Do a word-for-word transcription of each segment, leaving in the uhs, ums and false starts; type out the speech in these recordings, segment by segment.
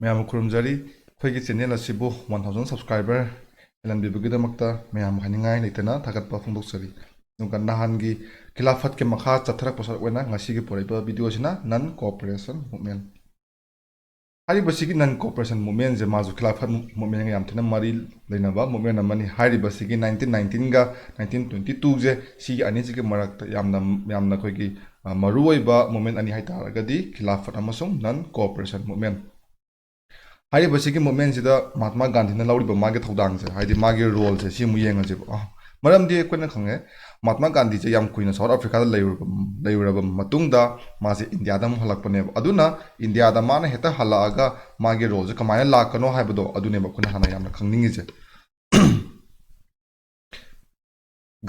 ꯃꯌꯥꯝꯕꯨ ꯈꯨꯔꯨꯝꯖꯔꯤ꯫ ꯑꯩꯈꯣꯏꯒꯤ ꯆꯦꯅꯦꯜ ꯑꯁꯤꯕꯨ ꯋꯥꯟ ꯊꯥꯎꯖꯟ ꯁꯕꯁꯀ꯭ꯔꯥꯏꯕꯔ ꯍꯦꯜꯍꯟꯕꯤꯕꯒꯤꯗꯃꯛꯇ ꯃꯌꯥꯝ ꯍꯥꯏꯅꯤꯡꯉꯥꯏ ꯂꯩꯇꯅ ꯊꯥꯒꯠꯄ ꯐꯣꯡꯗꯣꯛꯆꯔꯤ꯫ ꯑꯗꯨꯒ ꯅꯍꯥꯟꯒꯤ ꯈꯤꯂꯥꯐꯠꯀꯤ ꯃꯈꯥ ꯆꯠꯊꯔꯛꯄ ꯁꯔꯨꯛ ꯑꯣꯏꯅ ꯉꯁꯤꯒꯤ ꯄꯨꯔꯛꯏꯕ ꯚꯤꯗꯤꯑꯣ ꯑꯁꯤꯅ ꯅꯟ ꯀꯣꯑꯣꯄꯔꯦꯁꯟ ꯃꯨꯞꯃꯦꯟ꯫ ꯍꯥꯏꯔꯤꯕꯁꯤꯒꯤ ꯅꯟ ꯀꯣꯑꯣꯄꯔꯦꯁꯟ ꯃꯨꯞꯃꯦꯟꯁꯦ ꯃꯥꯁꯨ ꯈꯤꯂꯥꯐꯠ ꯃꯨꯞꯃꯦꯟꯒ ꯌꯥꯝ ꯊꯤꯅ ꯃꯔꯤ ꯂꯩꯅꯕ ꯃꯨꯞꯃꯦꯟ ꯑꯃꯅꯤ꯫ ꯍꯥꯏꯔꯤꯕꯁꯤꯒꯤ ꯅꯥꯏꯟꯇꯤꯟ ꯅꯥꯏꯟꯇꯤꯟꯒ ꯅꯥꯏꯟꯇꯤꯟ ꯇ꯭ꯋꯦꯟꯇꯤ ꯇꯨꯁꯦ, ꯁꯤꯒꯤ ꯑꯅꯤꯁꯤꯒꯤ ꯃꯔꯛꯇ ꯌꯥꯝꯅ, ꯌꯥꯝꯅ ꯑꯩꯈꯣꯏꯒꯤ, ꯑ, ꯃꯔꯨꯑꯣꯏꯕ ꯃꯨꯞꯃꯦꯟ ꯑꯅꯤ ꯍꯥꯏꯇꯥꯔꯒꯗꯤ ꯈꯤꯂꯥꯐꯠ ꯑꯃꯁꯨꯡ ꯅꯟ ꯀꯣꯑꯣꯄꯔꯦꯁꯟ ꯃꯨꯞꯃꯦꯟ꯫ ꯍꯥꯏꯔꯤꯕꯁꯤꯒꯤ ꯃꯨꯞꯃꯦꯟꯁꯤꯗ ꯃꯍꯥꯠꯃꯥ ꯒꯥꯟꯙꯤꯅ ꯂꯧꯔꯤꯕ ꯃꯥꯒꯤ ꯊꯧꯗꯥꯡꯁꯦ, ꯍꯥꯏꯗꯤ ꯃꯥꯒꯤ ꯔꯣꯜꯁꯦ, ꯁꯤ ꯑꯃꯨꯛ ꯌꯦꯡꯉꯁꯦꯕ꯫ ꯑ, ꯃꯔꯝꯗꯤ ꯑꯩꯈꯣꯏꯅ ꯈꯪꯉꯦ, ꯃꯍꯥꯠꯃꯥ ꯒꯥꯟꯙꯤꯁꯦ ꯌꯥꯝ ꯀꯨꯏꯅ ꯁꯥꯎꯠ ꯑꯐ꯭ꯔꯤꯀꯥꯗ ꯂꯩꯔꯨꯔꯕ, ꯂꯩꯔꯨꯔꯕ ꯃꯇꯨꯡꯗ ꯃꯥꯁꯦ ꯏꯟꯗꯤꯌꯥꯗ ꯑꯃꯨꯛ ꯍꯜꯂꯛꯄꯅꯦꯕ꯫ ꯑꯗꯨꯅ ꯏꯟꯗꯤꯌꯥꯗ ꯃꯥꯅ ꯍꯦꯛꯇ ꯍꯜꯂꯛꯑꯒ ꯃꯥꯒꯤ ꯔꯣꯜꯁꯦ ꯀꯃꯥꯏꯅ ꯂꯥꯛꯀꯅꯣ ꯍꯥꯏꯕꯗꯣ, ꯑꯗꯨꯅꯦꯕ ꯑꯩꯈꯣꯏꯅ ꯍꯥꯟꯅ ꯌꯥꯝꯅ ꯈꯪꯅꯤꯡꯉꯤꯁꯦ꯫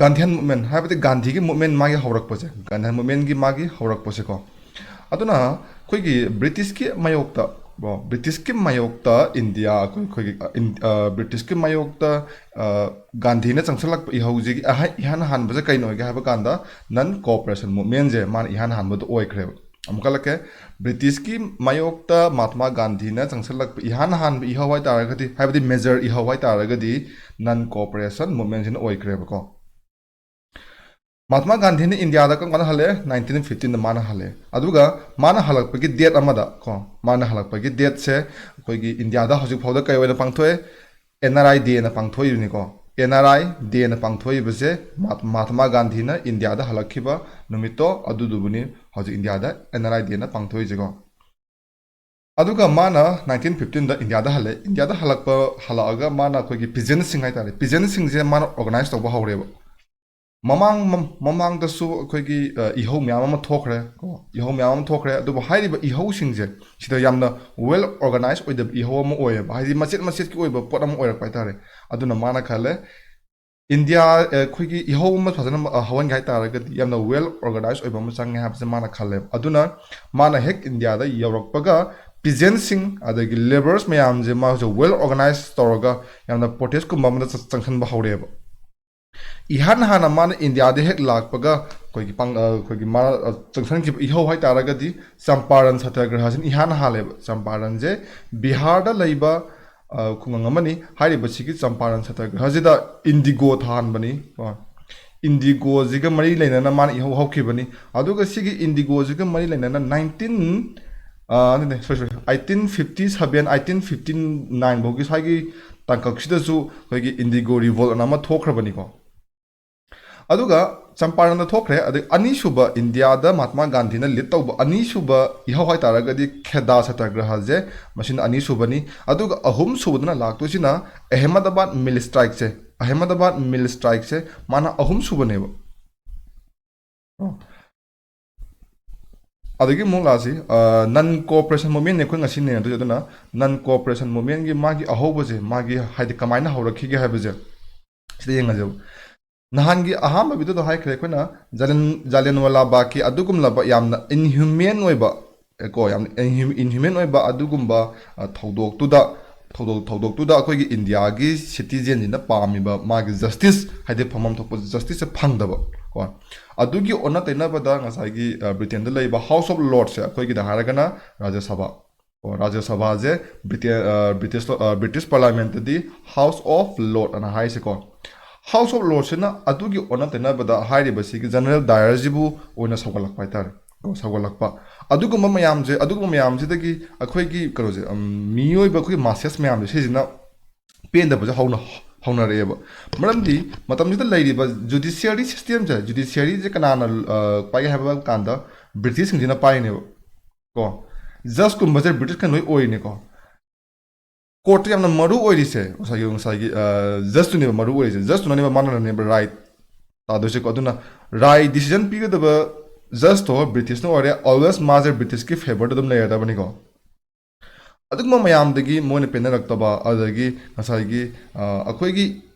ꯒꯥꯟꯙꯤꯌꯟ ꯃꯨꯞꯃꯦꯟ ꯍꯥꯏꯕꯗꯤ ꯒꯥꯟꯙꯤꯒꯤ ꯃꯨꯞꯃꯦꯟ ꯃꯥꯒꯤ ꯍꯧꯔꯛꯄꯁꯦ, ꯒꯥꯟꯙꯤꯌꯟ ꯃꯨꯞꯃꯦꯟꯒꯤ ꯃꯥꯒꯤ ꯍꯧꯔꯛꯄꯁꯦꯀꯣ꯫ ꯑꯗꯨꯅ ꯑꯩꯈꯣꯏꯒꯤ ꯕ꯭ꯔꯤꯇꯤꯁꯀꯤ ꯃꯥꯌꯣꯛꯇ, ꯀꯣ, ꯕ꯭ꯔꯤꯇꯤꯁꯀꯤ ꯃꯥꯌꯣꯛꯇ ꯏꯟꯗꯤꯌꯥ, ꯑꯩꯈꯣꯏ, ꯑꯩꯈꯣꯏꯒꯤ, ꯑ, ꯏꯟ-, ꯑ, ꯕ꯭ꯔꯤꯇꯤꯁꯀꯤ ꯃꯥꯌꯣꯛꯇ, ꯑ, ꯒꯥꯟꯙꯤꯅ ꯆꯪꯁꯤꯜꯂꯛꯄ ꯏꯍꯧꯁꯤꯒꯤ ꯑꯍ-, ꯏꯍꯥꯟ ꯍꯥꯟꯕꯁꯦ ꯀꯩꯅꯣ ꯑꯣꯏꯒꯦ ꯍꯥꯏꯕ ꯀꯥꯟꯗ ꯅꯟ ꯀꯣꯑꯣꯄꯔꯦꯁꯟ ꯃꯨꯞꯃꯦꯟꯁꯦ ꯃꯥꯅ ꯏꯍꯥꯟ ꯍꯥꯟꯕꯗ ꯑꯣꯏꯈ꯭ꯔꯦꯕ꯫ ꯑꯃꯨꯛ ꯍꯜꯂꯛꯀꯦ, ꯕ꯭ꯔꯤꯇꯤꯁꯀꯤ ꯃꯥꯌꯣꯛꯇ ꯃꯍꯥꯠꯃꯥ ꯒꯥꯟꯙꯤꯅ ꯆꯪꯁꯤꯜꯂꯛꯄ ꯏꯍꯥꯟ ꯍꯥꯟꯕ ꯏꯍꯧ ꯍꯥꯏꯇꯥꯔꯒꯗꯤ, ꯍꯥꯏꯕꯗꯤ ꯃꯦꯖꯔ ꯏꯍꯧ ꯍꯥꯏꯇꯥꯔꯒꯗꯤ ꯅꯟ ꯀꯣꯑꯣꯄꯔꯦꯁꯟ ꯃꯨꯞꯃꯦꯟꯁꯤꯅ ꯑꯣꯏꯈ꯭ꯔꯦꯕꯀꯣ꯫ ꯃꯍꯥꯠꯃꯥ ꯒꯥꯟꯙꯤꯅ ꯏꯟꯗꯤꯌꯥꯗ ꯀꯔꯝ ꯀꯥꯟꯗ ꯍꯜꯂꯛꯑꯦ? ꯅꯥꯏꯟꯇꯤꯟ ꯐꯤꯐꯇꯤꯟꯗ ꯃꯥꯅ ꯍꯜꯂꯛꯑꯦ꯫ ꯑꯗꯨꯒ ꯃꯥꯅ ꯍꯜꯂꯛꯄꯒꯤ ꯗꯦꯠ ꯑꯃꯗ ꯀꯣ, ꯃꯥꯅ ꯍꯜꯂꯛꯄꯒꯤ ꯗꯦꯠꯁꯦ ꯑꯩꯈꯣꯏꯒꯤ ꯏꯟꯗꯤꯌꯥꯗ ꯍꯧꯖꯤꯛ ꯐꯥꯎꯗ ꯀꯩ ꯑꯣꯏꯅ ꯄꯥꯡꯊꯣꯛꯑꯦ? ꯑꯦꯟ ꯑꯥꯔ ꯑꯥꯏ ꯗꯦꯅ ꯄꯥꯡꯊꯣꯛꯏꯕꯅꯤꯀꯣ꯫ ꯑꯦꯟ ꯑꯥꯔ ꯑꯥꯏ ꯗꯦꯅ ꯄꯥꯡꯊꯣꯛꯏꯕꯁꯦ ꯃꯍꯥꯠ-, ꯃꯍꯥꯠꯃꯥ ꯒꯥꯟꯙꯤꯅ ꯏꯟꯗꯤꯌꯥꯗ ꯍꯜꯂꯛꯈꯤꯕ ꯅꯨꯃꯤꯠꯇꯣ, ꯑꯗꯨꯗꯨꯕꯨꯅꯤ ꯍꯧꯖꯤꯛ ꯏꯟꯗꯤꯌꯥꯗ ꯑꯦꯟ ꯑꯥꯔ ꯑꯥꯏ ꯗꯦꯅ ꯄꯥꯡꯊꯣꯛꯏꯁꯦꯀꯣ꯫ ꯑꯗꯨꯒ ꯃꯥꯅ ꯅꯥꯏꯟꯇꯤꯟ ꯐꯤꯐꯇꯤꯟꯗ ꯏꯟꯗꯤꯌꯥꯗ ꯍꯜꯂꯛꯑꯦ꯫ ꯏꯟꯗꯤꯌꯥꯗ ꯍꯜꯂꯛꯄ, ꯍꯜꯂꯛꯑꯒ ꯃꯥꯅ ꯑꯩꯈꯣꯏꯒꯤ ꯄꯤꯖꯦꯟꯁꯤꯡ ꯍꯥꯏꯇꯥꯔꯦ, ꯄꯤꯖꯦꯟꯁꯤꯡꯁꯦ ꯃꯥꯅ ꯑꯣꯔꯒꯅꯥꯏꯁ ꯇꯧꯕ ꯍꯧꯔꯦꯕ꯫ ꯃꯃꯥꯡ, ꯃ-, ꯃꯃꯥꯡꯗꯁꯨ ꯑꯩꯈꯣꯏꯒꯤ, ꯑ, ꯏꯍꯧ ꯃꯌꯥꯝ ꯑꯃ ꯊꯣꯛꯈ꯭ꯔꯦ ꯀꯣ, ꯏꯍꯧ ꯃꯌꯥꯝ ꯑꯃ ꯊꯣꯛꯈ꯭ꯔꯦ꯫ ꯑꯗꯨꯕꯨ ꯍꯥꯏꯔꯤꯕ ꯏꯍꯧꯁꯤꯡꯁꯦ ꯁꯤꯗ ꯌꯥꯝꯅ ꯋꯦꯜ ꯑꯣꯔꯒꯅꯥꯏꯁ ꯑꯣꯏꯗꯕ ꯏꯍꯧ ꯑꯃ ꯑꯣꯏꯌꯦꯕ, ꯍꯥꯏꯗꯤ ꯃꯆꯦꯠ ꯃꯆꯦꯠꯀꯤ ꯑꯣꯏꯕ ꯄꯣꯠ ꯑꯃ ꯑꯣꯏꯔꯛꯄ ꯍꯥꯏꯇꯥꯔꯦ꯫ ꯑꯗꯨꯅ ꯃꯥꯅ ꯈꯜꯂꯦ, ꯏꯟꯗꯤꯌꯥ, ꯑ, ꯑꯩꯈꯣꯏꯒꯤ ꯏꯍꯧ ꯑꯃ ꯐꯖꯅ, ꯑ, ꯍꯧꯍꯟꯒꯦ ꯍꯥꯏ ꯇꯥꯔꯒꯗꯤ ꯌꯥꯝꯅ ꯋꯦꯜ ꯑꯣꯔꯒꯅꯥꯏꯁ ꯑꯣꯏꯕ ꯑꯃ ꯆꯪꯉꯦ ꯍꯥꯏꯕꯁꯦ ꯃꯥꯅ ꯈꯜꯂꯦꯕ꯫ ꯑꯗꯨꯅ ꯃꯥꯅ ꯍꯦꯛ ꯏꯟꯗꯤꯌꯥꯗ ꯌꯧꯔꯛꯄꯒ ꯄꯤꯖꯦꯟꯁꯤꯡ ꯑꯗꯒꯤ ꯂꯦꯕꯔꯁ ꯃꯌꯥꯝꯁꯦ ꯃꯥꯁꯦ ꯋꯦꯜ ꯑꯣꯔꯒꯅꯥꯏꯁ ꯇꯧꯔꯒ ꯌꯥꯝꯅ ꯄ꯭ꯔꯣꯇꯦꯁꯀꯨꯝꯕ ꯑꯃꯗ ꯆ-, ꯆꯪꯁꯤꯟꯕ ꯍꯧꯔꯛꯑꯦꯕ꯫ ꯏꯍꯥꯟ ꯍꯥꯟꯅ ꯃꯥꯅ ꯏꯟꯗꯤꯌꯥꯗ ꯍꯦꯛ ꯂꯥꯛꯄꯒ ꯑꯩꯈꯣꯏꯒꯤ ꯄꯥꯡ-, ꯑ, ꯑꯩꯈꯣꯏꯒꯤ ꯃꯥꯅ, ꯑ, ꯆꯪꯁꯟꯈꯤꯕ ꯏꯍꯧ ꯍꯥꯏꯇꯥꯔꯒꯗꯤ ꯆꯝꯄꯥꯔꯟ ꯁꯇ꯭ꯌꯥꯒ꯭ꯔꯍꯁꯤꯅ ꯏꯍꯥꯟ ꯍꯥꯜꯂꯦꯕ꯫ ꯆꯝꯄꯥꯔꯟꯁꯦ ꯕꯤꯍꯥꯔꯗ ꯂꯩꯕ, ꯑ, ꯈꯨꯡꯒꯪ ꯑꯃꯅꯤ꯫ ꯍꯥꯏꯔꯤꯕꯁꯤꯒꯤ ꯆꯝꯄꯥꯔꯟ ꯁꯇ꯭ꯌꯥꯒ꯭ꯔꯍꯁꯤꯗ ꯏꯟꯗꯤꯒꯣ ꯊꯥꯍꯟꯕꯅꯤ, ꯀꯣ꯫ ꯏꯟꯗꯤꯒꯣꯁꯤꯒ ꯃꯔꯤ ꯂꯩꯅꯅ ꯃꯥꯅ ꯏꯍꯧ ꯍꯧꯈꯤꯕꯅꯤ꯫ ꯑꯗꯨꯒ ꯁꯤꯒꯤ ꯏꯟꯗꯤꯒꯣꯁꯤꯒ ꯃꯔꯤ ꯂꯩꯅꯅ nineteen, ꯑ, ꯅꯠꯇꯦ, sorry, sorry, eighteen fifty seven, eighteen fifty nine ꯐꯥꯎꯒꯤ ꯁ꯭ꯋꯥꯏꯒꯤ ꯇꯥꯡꯀꯛꯁꯤꯗꯁꯨ ꯑꯩꯈꯣꯏꯒꯤ ꯏꯟꯗꯤꯒꯣ ꯔꯤꯚꯣꯜꯠ ꯑꯅ ꯑꯃ ꯊꯣꯛꯈ꯭ꯔꯕꯅꯤꯀꯣ꯫ ꯑꯗꯨꯒ ꯆꯝꯄꯥꯔꯟꯗ ꯊꯣꯛꯈ꯭ꯔꯦ꯫ ꯑꯗꯩ ꯑꯅꯤꯁꯨꯕ ꯏꯟꯗꯤꯌꯥꯗ ꯃꯍꯥꯠꯃꯥ ꯒꯥꯟꯙꯤꯅ ꯂꯤꯗ ꯇꯧꯕ ꯑꯅꯤꯁꯨꯕ ꯏꯍꯧ ꯍꯥꯏꯇꯥꯔꯒꯗꯤ ꯈꯦꯗꯥ ꯁꯇ꯭ꯌꯥꯒ꯭ꯔꯍꯁꯦ, ꯃꯁꯤꯅ ꯑꯅꯤꯁꯨꯕꯅꯤ꯫ ꯑꯗꯨꯒ ꯑꯍꯨꯝꯁꯨꯕꯗꯅ ꯂꯥꯛꯇꯣꯏꯁꯤꯅ ꯑꯍꯃꯗꯥꯕꯥꯗ ꯃꯤꯜ ꯁ꯭ꯇ꯭ꯔꯥꯏꯛꯁꯦ, ꯑꯍꯃꯗꯥꯕꯥꯗ ꯃꯤꯜ ꯁ꯭ꯇ꯭ꯔꯥꯏꯛꯁꯦ ꯃꯥꯅ ꯑꯍꯨꯝꯁꯨꯕꯅꯦꯕ꯫ ꯑꯗꯒꯤ ꯑꯃꯨꯛ ꯂꯥꯛꯑꯁꯤ, ꯅꯟ ꯀꯣꯑꯣꯄꯔꯦꯁꯟ ꯃꯨꯞꯃꯦꯟꯅꯦ ꯑꯩꯈꯣꯏ ꯉꯁꯤ ꯅꯩꯅꯗꯣꯏꯁꯦ꯫ ꯑꯗꯨꯅ ꯅꯟ ꯀꯣꯑꯣꯄꯔꯦꯁꯟ ꯃꯨꯞꯃꯦꯟꯒꯤ ꯃꯥꯒꯤ ꯑꯍꯧꯕꯁꯦ, ꯃꯥꯒꯤ ꯍꯥꯏꯗꯤ ꯀꯃꯥꯏꯅ ꯍꯧꯔꯛꯈꯤꯒꯦ ꯍꯥꯏꯕꯁꯦ ꯁꯤꯗ ꯌꯦꯡꯉꯁꯦꯕ꯫ ꯅꯍꯥꯟꯒꯤ ꯑꯍꯥꯟꯕ ꯚꯤꯗꯤꯑꯣꯗ ꯍꯥꯏꯈ꯭ꯔꯦ ꯑꯩꯈꯣꯏꯅ, ꯖꯥꯂꯤꯌꯟ, ꯖꯥꯂꯤꯌꯟꯋꯥꯂꯥ ꯕꯥꯒꯀꯤ ꯑꯗꯨꯒꯨꯝꯂꯕ ꯌꯥꯝꯅ inhuman ꯑꯣꯏꯕ, ꯀꯣ, ꯌꯥꯝꯅ inhu-, inhuman ꯑꯣꯏꯕ ꯑꯗꯨꯒꯨꯝꯕ, ꯑ, ꯊꯧꯗꯣꯛꯇꯨꯗ, ꯊꯧꯗꯣꯛ, ꯊꯧꯗꯣꯛꯇꯨꯗ ꯑꯩꯈꯣꯏꯒꯤ ꯏꯟꯗꯤꯌꯥꯒꯤ ꯁꯤꯇꯤꯖꯦꯟꯁꯤꯅ ꯄꯥꯝꯃꯤꯕ ꯃꯥꯒꯤ ꯖꯁꯇꯤꯁ, ꯍꯥꯏꯗꯤ ꯐꯪꯐꯝ ꯊꯣꯛꯄ ꯖꯁꯇꯤꯁꯁꯦ ꯐꯪꯗꯕ, ꯀꯣ꯫ ꯑꯗꯨꯒꯤ ꯑꯣꯟꯅ ꯇꯩꯅꯕꯗ ꯉꯁꯥꯏꯒꯤ, ꯑ, ꯕ꯭ꯔꯤꯇꯦꯟꯗ ꯂꯩꯕ ꯍꯥꯎꯁ ꯑꯣꯐ ꯂꯣꯔꯗꯁꯦ, ꯑꯩꯈꯣꯏꯒꯤꯗ ꯍꯥꯏꯔꯒꯅ ꯔꯥꯖ꯭ꯌ ꯁꯚꯥ, ꯀꯣ, ꯔꯥꯖ꯭ꯌ ꯁꯚꯥꯁꯦ ꯕ꯭ꯔꯤꯇꯦꯟ, ꯑ, ꯕ꯭ꯔꯤꯇꯤꯁ, ꯑ, ꯕ꯭ꯔꯤꯇꯤꯁ ꯄꯥꯔꯂꯥꯃꯦꯟꯇꯗꯤ ꯍꯥꯎꯁ ꯑꯣꯐ ꯂꯣꯔꯗ ꯑꯅ ꯍꯥꯏꯁꯦꯀꯣ꯫ ꯍꯥꯎꯁ ꯑꯣꯐ ꯂꯣꯔꯗꯁꯤꯅ ꯑꯗꯨꯒꯤ ꯑꯣꯟꯅ ꯇꯩꯅꯕꯗ ꯍꯥꯏꯔꯤꯕꯁꯤꯒꯤ ꯖꯦꯅꯔꯦꯜ ꯗꯥꯌꯔꯁꯤꯕꯨ ꯑꯣꯏꯅ ꯁꯧꯒꯠꯂꯛꯄ ꯍꯥꯏꯇꯥꯔꯦ, ꯀꯣ, ꯁꯧꯒꯠꯂꯛꯄ꯫ ꯑꯗꯨꯒꯨꯝꯕ ꯃꯌꯥꯝꯁꯦ, ꯑꯗꯨꯒꯨꯝꯕ ꯃꯌꯥꯝꯁꯤꯗꯒꯤ ꯑꯩꯈꯣꯏꯒꯤ ꯀꯩꯅꯣꯁꯦ, ꯎꯝ, ꯃꯤꯑꯣꯏꯕ ꯑꯩꯈꯣꯏꯒꯤ ꯃꯥꯁꯦꯁ ꯃꯌꯥꯝꯁꯦ ꯁꯤꯁꯤꯅ ꯄꯦꯟꯗꯕꯁꯦ ꯍꯧꯅ, ꯍꯧꯅꯔꯛꯑꯦꯕ꯫ ꯃꯔꯝꯗꯤ ꯃꯇꯝꯁꯤꯗ ꯂꯩꯔꯤꯕ ꯖꯨꯗꯤꯁꯤꯌꯔꯤ ꯁꯤꯁꯇꯦꯝꯁꯦ, ꯖꯨꯗꯤꯁꯤꯌꯔꯤꯁꯦ ꯀꯅꯥꯅ, ꯑ, ꯄꯥꯏꯒꯦ ꯍꯥꯏꯕ ꯀꯥꯟꯗ ꯕ꯭ꯔꯤꯇꯤꯁꯁꯤꯡꯁꯤꯅ ꯄꯥꯏꯔꯤꯅꯦꯕ, ꯀꯣ꯫ ꯖꯁꯀꯨꯝꯕꯁꯦ ꯕ꯭ꯔꯤꯇꯤꯁꯈꯩ ꯂꯣꯏ ꯑꯣꯏꯔꯤꯅꯦꯀꯣ꯫ ꯀꯣꯔꯠꯇ ꯌꯥꯝꯅ ꯃꯔꯨ ꯑꯣꯏꯔꯤꯁꯦ ꯉꯁꯥꯏꯒꯤ, ꯉꯁꯥꯏꯒꯤ, ꯑ, ꯖꯁꯇꯨꯅꯦꯕ ꯃꯔꯨ ꯑꯣꯏꯔꯤꯁꯦ꯫ ꯖꯁꯇꯨꯅꯅꯦꯕ ꯃꯥꯅꯅꯦꯕ ꯔꯥꯏ ꯇꯥꯗꯣꯏꯁꯦꯀꯣ꯫ ꯑꯗꯨꯅ ꯔꯥꯏ ꯗꯤꯁꯤꯖꯟ ꯄꯤꯒꯗꯕ ꯖꯁꯇꯣ ꯕ꯭ꯔꯤꯇꯤꯁꯅ ꯑꯣꯏꯔꯦ, always ꯃꯥꯁꯦ ꯕ꯭ꯔꯤꯇꯤꯁꯀꯤ ꯐꯦꯚꯔꯗ ꯑꯗꯨꯝ ꯂꯩꯔꯗꯕꯅꯤꯀꯣ꯫ ꯑꯗꯨꯒꯨꯝꯕ ꯃꯌꯥꯝꯗꯒꯤ ꯃꯣꯏꯅ ꯄꯦꯟꯅꯔꯛꯇꯕ, ꯑꯗꯨꯗꯒꯤ ꯉꯁꯥꯏꯒꯤ, ꯑ, ꯑꯩꯈꯣꯏꯒꯤ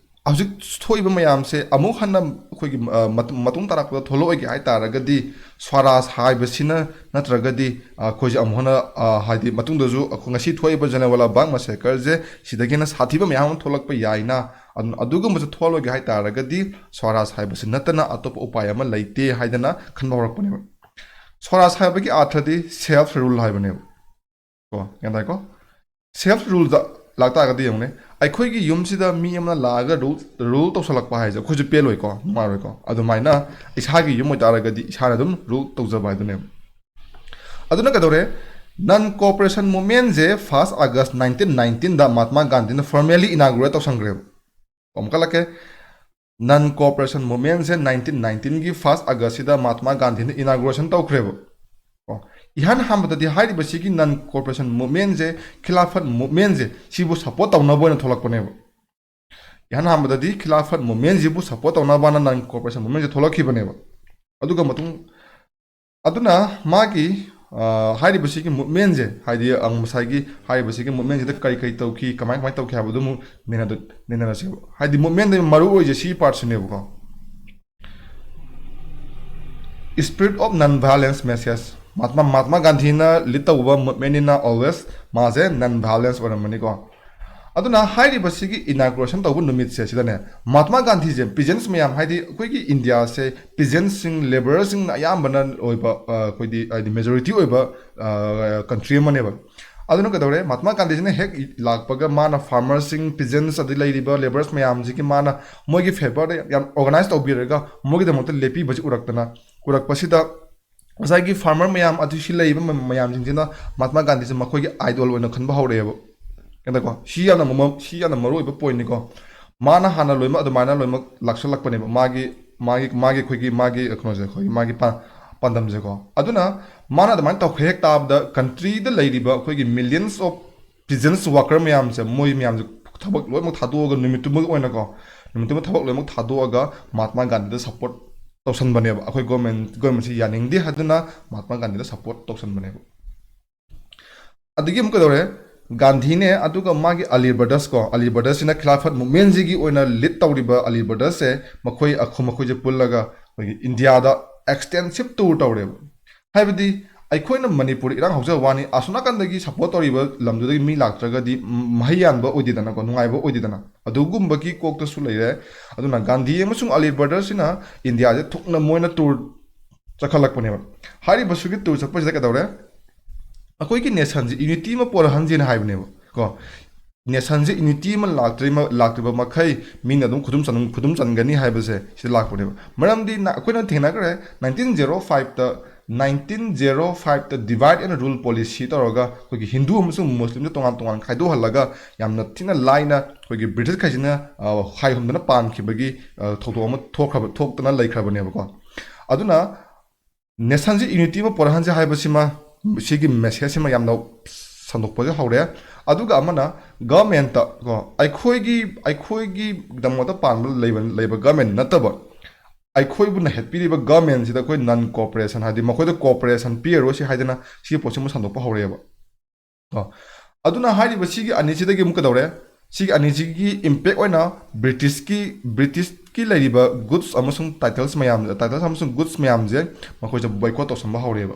ꯍꯧꯖꯤꯛ ꯊꯣꯛꯏꯕ ꯃꯌꯥꯝꯁꯦ ꯑꯃꯨꯛ ꯍꯟꯅ ꯑꯩꯈꯣꯏꯒꯤ, ꯑ, ꯃꯇꯨꯡ, ꯃꯇꯨꯡ ꯇꯥꯔꯛꯄꯗ ꯊꯣꯛꯂꯛꯑꯣꯏꯒꯦ ꯍꯥꯏ ꯇꯥꯔꯒꯗꯤ, ꯁ꯭ꯋꯥꯔꯥꯖ ꯍꯥꯏꯕꯁꯤꯅ ꯅꯠꯇ꯭ꯔꯒꯗꯤ, ꯑ, ꯑꯩꯈꯣꯏꯁꯦ ꯑꯃꯨꯛ ꯍꯟꯅ, ꯑ, ꯍꯥꯏꯗꯤ ꯃꯇꯨꯡꯗꯁꯨ ꯑꯩꯈꯣꯏ ꯉꯁꯤ ꯊꯣꯛꯏꯕ ꯖꯂꯤꯌꯥꯟꯋꯥꯂꯥ ꯕꯥꯒ ꯃꯁꯦꯀꯔꯁꯦ ꯁꯤꯗꯒꯤ ꯍꯦꯟꯅ ꯁꯥꯊꯤꯕ ꯃꯌꯥꯝ ꯑꯃ ꯊꯣꯛꯂꯛꯄ ꯌꯥꯏꯅ, ꯑꯗꯨ- ꯑꯗꯨꯒꯨꯝꯕꯁꯨ ꯊꯣꯛꯍꯜꯂꯣꯏꯒꯦ ꯍꯥꯏ ꯇꯥꯔꯒꯗꯤ ꯁ꯭ꯋꯔꯥꯖ ꯍꯥꯏꯕꯁꯤ ꯅꯠꯇꯅ ꯑꯇꯣꯞꯄ ꯎꯄꯥꯏ ꯑꯃ ꯂꯩꯇꯦ ꯍꯥꯏꯗꯅ ꯈꯟꯕ ꯍꯧꯔꯛꯄꯅꯦꯕ꯫ ꯁ꯭ꯋꯔꯥꯖ ꯍꯥꯏꯕꯒꯤ ꯑꯥꯔꯊꯗꯤ self rule ꯍꯥꯏꯕꯅꯦꯕ꯫ ꯀꯣ, ꯒ꯭ꯌꯥꯟ ꯇꯥꯏꯀꯣ? Self ruleꯗ ꯂꯥꯛꯇꯥꯔꯒꯗꯤ ꯌꯦꯡꯉꯨꯅꯦ, ꯑꯩꯈꯣꯏꯒꯤ ꯌꯨꯝꯁꯤꯗ ꯃꯤ ꯑꯃꯅ ꯂꯥꯛꯑꯒ rule rule ꯇꯧꯁꯜꯂꯛꯄ ꯍꯥꯏꯁꯦ ꯑꯩꯈꯣꯏꯁꯨ ꯄꯦꯜꯂꯣꯏꯀꯣ, ꯅꯨꯡꯉꯥꯏꯔꯣꯏꯀꯣ꯫ ꯑꯗꯨꯃꯥꯏꯅ ꯏꯁꯥꯒꯤ ꯌꯨꯝ ꯑꯣꯏꯇꯥꯔꯒꯗꯤ ꯏꯁꯥꯅ ꯑꯗꯨꯝ rule ꯇꯧꯖꯕ ꯍꯥꯏꯗꯨꯅꯦꯕ꯫ ꯑꯗꯨꯅ ꯀꯩꯗꯧꯔꯦ? Non cooperation movementꯁꯦ first August nineteen nineteenꯗ ꯃꯍꯥꯇꯃꯥ ꯒꯥꯟꯙꯤꯅ formally inaugurate ꯇꯧꯁꯟꯈ꯭ꯔꯦꯕ꯫ ꯑꯃꯨꯛ ꯀꯠꯂꯛꯀꯦ꯫ Non cooperation movementꯁꯦ nineteen nineteenꯒꯤ first Augustꯁꯤꯗ ꯃꯍꯥꯇꯃꯥ ꯒꯥꯟꯙꯤꯅ inauguration ꯇꯧꯈ꯭ꯔꯦꯕ꯫ ꯀꯣ, ꯏꯍꯥꯟ ꯍꯥꯟꯕꯗꯗꯤ ꯍꯥꯏꯔꯤꯕꯁꯤꯒꯤ non cooperation movementꯁꯦ, ꯈꯤꯂꯥꯐꯠ movementꯁꯦ, ꯁꯤꯕꯨ support ꯇꯧꯅꯕ ꯑꯣꯏꯅ ꯊꯣꯛꯂꯛꯄꯅꯦꯕ꯫ ꯏꯍꯥꯟ ꯍꯥꯟꯕꯗꯗꯤ ꯈꯤꯂꯥꯐꯠ movementꯁꯤꯕꯨ support ꯇꯧꯅꯕꯅ non cooperation movementꯁꯦ ꯊꯣꯛꯂꯛꯈꯤꯕꯅꯦꯕ꯫ ꯑꯗꯨꯒ ꯃꯇꯨꯡ ꯑꯗꯨꯅ ꯃꯥꯒꯤ, ꯑ, ꯍꯥꯏꯔꯤꯕꯁꯤꯒꯤ movementꯁꯦ, ꯍꯥꯏꯗꯤ, ꯑ, ꯉꯁꯥꯏꯒꯤ ꯍꯥꯏꯔꯤꯕꯁꯤꯒꯤ movementꯁꯤꯗ ꯀꯔꯤ ꯀꯔꯤ ꯇꯧꯈꯤ, ꯀꯃꯥꯏ ꯀꯃꯥꯏ ꯇꯧꯈꯤ ꯍꯥꯏꯕꯗꯨ ꯑꯃꯨꯛ ꯅꯩꯅꯗ- ꯅꯩꯅꯔꯁꯦꯕ꯫ ꯍꯥꯏꯗꯤ movementꯗ ꯃꯔꯨ ꯑꯣꯏꯁꯦ ꯁꯤ partꯁꯤꯅꯦꯕꯀꯣ꯫ Spirit of non violence message꯫ ꯃꯍꯥꯇꯃꯥ ꯃꯍꯥꯇꯃꯥ ꯒꯥꯟꯙꯤꯅ lead ꯇꯧꯕ movementꯅꯤꯅ always ꯃꯥꯁꯦ non violence ꯑꯣꯏꯔꯝꯃꯅꯤꯀꯣ꯫ ꯑꯗꯨꯅ ꯍꯥꯏꯔꯤꯕꯁꯤꯒꯤ inauguration ꯇꯧꯕ ꯅꯨꯃꯤꯠꯁꯦ ꯁꯤꯗꯅꯦ, ꯃꯍꯥꯇꯃꯥ ꯒꯥꯟꯙꯤꯁꯦ peasants ꯃꯌꯥꯝ, ꯍꯥꯏꯗꯤ ꯑꯩꯈꯣꯏꯒꯤ ꯏꯟꯗꯤꯌꯥꯁꯦ peasantsꯁꯤꯡ, labourerꯁꯤꯡꯅ ꯑꯌꯥꯝꯕꯅ ꯑꯣꯏꯕ, ꯑ, ꯑꯩꯈꯣꯏꯗꯤ ꯍꯥꯏꯗꯤ majority ꯑꯣꯏꯕ, ꯑ, country ꯑꯃꯅꯦꯕ꯫ ꯑꯗꯨꯅ ꯀꯩꯗꯧꯔꯦ, ꯃꯍꯥꯇꯃꯥ ꯒꯥꯟꯙꯤꯁꯤꯅ ꯍꯦꯛ ꯂꯥꯛꯄꯒ ꯃꯥꯅ farmerꯁꯤꯡ, peasants, ꯑꯗꯩ ꯂꯩꯔꯤꯕ labourers ꯃꯌꯥꯝꯁꯤꯒꯤ ꯃꯥꯅ ꯃꯣꯏꯒꯤ favourꯗ ꯌꯥꯝ organise ꯇꯧꯕꯤꯔꯒ ꯃꯣꯏꯒꯤꯗꯃꯛꯇ ꯂꯦꯞꯄꯤꯕꯁꯤ ꯎꯔꯛꯇꯅ, ꯎꯔꯛꯄꯁꯤꯗ ꯉꯁꯥꯏꯒꯤ farmer ꯃꯌꯥꯝ ꯑꯗꯨ ꯁꯤ ꯂꯩꯔꯤꯕ ꯃ- ꯃꯌꯥꯝꯁꯤꯡꯁꯤꯅ ꯃꯍꯥꯇꯃꯥ ꯒꯥꯟꯙꯤꯁꯦ ꯃꯈꯣꯏꯒꯤ idol ꯑꯣꯏꯅ ꯈꯟꯕ ꯍꯧꯔꯛꯑꯦꯕ꯫ ꯀꯩꯅꯣꯀꯣ, ꯁꯤ ꯌꯥꯝꯅ ꯃꯃ- ꯁꯤ ꯌꯥꯝꯅ ꯃꯔꯨ ꯑꯣꯏꯕ pointꯅꯤꯀꯣ꯫ ꯃꯥꯅ ꯍꯥꯟꯅ ꯂꯣꯏꯅꯃꯛ ꯑꯗꯨꯃꯥꯏꯅ ꯂꯣꯏꯅꯃꯛ ꯂꯥꯛꯁꯜꯂꯛꯄꯅꯦꯕ꯫ ꯃꯥꯒꯤ ꯃꯥꯒꯤ ꯃꯥꯒꯤ ꯑꯩꯈꯣꯏꯒꯤ ꯃꯥꯒꯤ ꯀꯩꯅꯣꯁꯦ, ꯑꯩꯈꯣꯏꯒꯤ ꯃꯥꯒꯤ ꯄꯥ- ꯄꯥꯟꯗꯝꯁꯦꯀꯣ꯫ ꯑꯗꯨꯅ ꯃꯥꯅ ꯑꯗꯨꯃꯥꯏꯅ ꯇꯧꯈ꯭ꯔꯦ ꯍꯦꯛ ꯇꯥꯕꯗ countryꯗ ꯂꯩꯔꯤꯕ ꯑꯩꯈꯣꯏꯒꯤ millions of peasants worker ꯃꯌꯥꯝꯁꯦ, ꯃꯣꯏ ꯃꯌꯥꯝꯁꯦ ꯊꯕꯛ ꯂꯣꯏꯅꯃꯛ ꯊꯥꯗꯣꯛꯑꯒ ꯅꯨꯃꯤꯠꯇꯨꯃꯒꯤ ꯑꯣꯏꯅꯀꯣ, ꯅꯨꯃꯤꯠꯇꯨꯃ ꯊꯕꯛ ꯂꯣꯏꯅꯃꯛ ꯊꯥꯗꯣꯛꯑꯒ ꯃꯍꯥꯇꯃꯥ ꯒꯥꯟꯙꯤꯗ support ꯇꯧꯁꯟꯕꯅꯦꯕ꯫ ꯑꯩꯈꯣꯏ government governmentꯁꯤ ꯌꯥꯅꯤꯡꯗꯦ ꯍꯥꯏꯗꯨꯅ ꯃꯍꯥꯇꯃꯥ ꯒꯥꯟꯙꯤꯗ support ꯇꯧꯁꯟꯕꯅꯦꯕ꯫ ꯑꯗꯒꯤ ꯑꯃꯨꯛ ꯀꯩꯗꯧꯔꯦ? ꯒꯥꯟꯙꯤꯅꯦ, ꯑꯗꯨꯒ ꯃꯥꯒꯤ Ali brothers ꯀꯣ, Ali brothersꯁꯤꯅ ꯈꯤꯂꯥꯐꯠ movementꯁꯤꯒꯤ ꯑꯣꯏꯅ lead ꯇꯧꯔꯤꯕ Ali brothersꯁꯦ, ꯃꯈꯣꯏ ꯑꯈꯨ- ꯃꯈꯣꯏꯁꯦ ꯄꯨꯜꯂꯒ ꯑꯩꯈꯣꯏꯒꯤ ꯏꯟꯗꯤꯌꯥꯗ extensive tour ꯇꯧꯔꯦꯕ꯫ ꯍꯥꯏꯕꯗꯤ ꯑꯩꯈꯣꯏꯅ ꯃꯅꯤꯄꯨꯔꯗ ꯏꯔꯥꯡ ꯍꯧꯖꯕ ꯋꯥꯅꯤ, ꯑꯁꯣꯝ ꯅꯥꯀꯟꯗꯒꯤ ꯁꯞꯄꯣꯔꯠ ꯇꯧꯔꯤꯕ ꯂꯝꯗꯨꯗꯒꯤ ꯃꯤ ꯂꯥꯛꯇ꯭ꯔꯒꯗꯤ ꯃꯍꯩ ꯌꯥꯟꯕ ꯑꯣꯏꯗꯦꯗꯅꯀꯣ, ꯅꯨꯡꯉꯥꯏꯕ ꯑꯣꯏꯗꯦꯗꯅ, ꯑꯗꯨꯒꯨꯝꯕꯒꯤ ꯀꯣꯛꯇꯁꯨ ꯂꯩꯔꯦ꯫ ꯑꯗꯨꯅ ꯒꯥꯟꯙꯤ ꯑꯃꯁꯨꯡ ꯑꯂꯤ ꯕ꯭ꯔꯗꯔꯁꯤꯅ ꯏꯟꯗꯤꯌꯥꯁꯦ ꯊꯨꯡꯅ ꯃꯣꯏꯅ ꯇꯨꯔ ꯆꯠꯈꯠꯂꯛꯄꯅꯦꯕ꯫ ꯍꯥꯏꯔꯤꯕꯁꯤꯒꯤ ꯇꯨꯔ ꯆꯠꯄꯁꯤꯗ ꯀꯩꯗꯧꯔꯦ? ꯑꯩꯈꯣꯏꯒꯤ ꯅꯦꯁꯟꯁꯤ ꯌꯨꯅꯤꯇꯤ ꯑꯃ ꯄꯣꯔꯛꯍꯟꯁꯦꯅ ꯍꯥꯏꯕꯅꯦꯕ ꯀꯣ꯫ ꯅꯦꯁꯟꯁꯦ ꯌꯨꯅꯤꯇꯤ ꯑꯃ ꯂꯥꯛꯇ꯭ꯔꯤ ꯂꯥꯛꯇ꯭ꯔꯤꯕ ꯃꯈꯩ ꯃꯤꯅ ꯑꯗꯨꯝ ꯈꯨꯗꯨꯝ ꯆꯟ ꯈꯨꯗꯨꯝ ꯆꯟꯒꯅꯤ ꯍꯥꯏꯕꯁꯦ ꯁꯤꯗ ꯂꯥꯛꯄꯅꯦꯕ꯫ ꯃꯔꯝꯗꯤ ꯑꯩꯈꯣꯏꯅ ꯊꯦꯡꯅꯈ꯭ꯔꯦ, ꯅꯥꯏꯟꯇꯤꯟ ꯖꯦꯔꯣ ꯐꯥꯏꯚꯇ ꯅꯥꯏꯟꯇꯤꯟ ꯖꯦꯔꯣ ꯐꯥꯏꯚꯇ divide and rule policy ꯇꯧꯔꯒ ꯑꯩꯈꯣꯏꯒꯤ ꯍꯤꯟꯗꯨ ꯑꯃꯁꯨꯡ ꯃꯨꯁꯂꯤꯝꯁꯦ ꯇꯣꯉꯥꯟ ꯇꯣꯉꯥꯟ ꯈꯥꯏꯗꯣꯛꯍꯜꯂꯒ ꯌꯥꯝꯅ ꯊꯤꯅ ꯂꯥꯏꯅ ꯑꯩꯈꯣꯏꯒꯤ ꯕ꯭ꯔꯤꯇꯤꯁꯈꯩꯁꯤꯅ ꯍꯥꯏꯍꯨꯝꯗꯅ ꯄꯥꯟꯈꯤꯕꯒꯤ ꯊꯧꯗꯣꯛ ꯑꯃ ꯊꯣꯛꯈ꯭ꯔꯕ ꯊꯣꯛꯇꯅ ꯂꯩꯈ꯭ꯔꯕꯅꯦꯕꯀꯣ꯫ ꯑꯗꯨꯅ ꯅꯦꯁꯟꯁꯤ ꯌꯨꯅꯤꯇꯤ ꯑꯃ ꯄꯣꯔꯛꯍꯟꯁꯦ ꯍꯥꯏꯕꯁꯤꯃ, ꯁꯤꯒꯤ ꯃꯦꯁꯦꯖꯁꯤꯃ ꯌꯥꯝꯅ ꯁꯟꯗꯣꯛꯄꯁꯦ ꯍꯧꯔꯦ꯫ ꯑꯗꯨꯒ ꯑꯃꯅ ꯒꯚꯔꯟꯃꯦꯟꯠꯇ ꯀꯣ, ꯑꯩꯈꯣꯏꯒꯤ ꯑꯩꯈꯣꯏꯒꯤꯗꯃꯛꯇ ꯄꯥꯟꯕ ꯂꯩꯕ ꯂꯩꯕ ꯒꯚꯔꯟꯃꯦꯟꯠ ꯅꯠꯇꯕ, ꯑꯩꯈꯣꯏꯕꯨꯅ ꯍꯦꯠꯄꯤꯔꯤꯕ ꯒꯚꯔꯟꯃꯦꯟꯠꯁꯤꯗ ꯑꯩꯈꯣꯏ ꯅꯟ ꯀꯣꯑꯣꯄꯔꯦꯁꯟ, ꯍꯥꯏꯗꯤ ꯃꯈꯣꯏꯗ ꯀꯣꯑꯣꯄꯔꯦꯁꯟ ꯄꯤꯔꯔꯣꯏꯁꯤ ꯍꯥꯏꯗꯅ ꯁꯤꯒꯤ ꯄꯣꯠꯁꯤꯃ ꯁꯟꯗꯣꯛꯄ ꯍꯧꯔꯛꯑꯦꯕ꯫ ꯀꯣ꯫ ꯑꯗꯨꯅ ꯍꯥꯏꯔꯤꯕ ꯁꯤꯒꯤ ꯑꯅꯤꯁꯤꯗꯒꯤ ꯑꯃꯨꯛ ꯀꯩꯗꯧꯔꯦ? ꯁꯤꯒꯤ ꯑꯅꯤꯁꯤꯒꯤ ꯏꯝꯄꯦꯛ ꯑꯣꯏꯅ ꯕ꯭ꯔꯤꯇꯤꯁꯀꯤ ꯕ꯭ꯔꯤꯇꯤꯁꯀꯤ ꯂꯩꯔꯤꯕ ꯒꯨꯗꯁ ꯑꯃꯁꯨꯡ ꯇꯥꯏꯇꯜꯁ ꯃꯌꯥꯝ, ꯇꯥꯏꯇꯜꯁ ꯑꯃꯁꯨꯡ ꯒꯨꯗꯁ ꯃꯌꯥꯝꯁꯦ ꯃꯈꯣꯏꯁꯦ ꯕꯣꯏꯀꯣꯠ ꯇꯧꯁꯟꯕ ꯍꯧꯔꯦꯕ꯫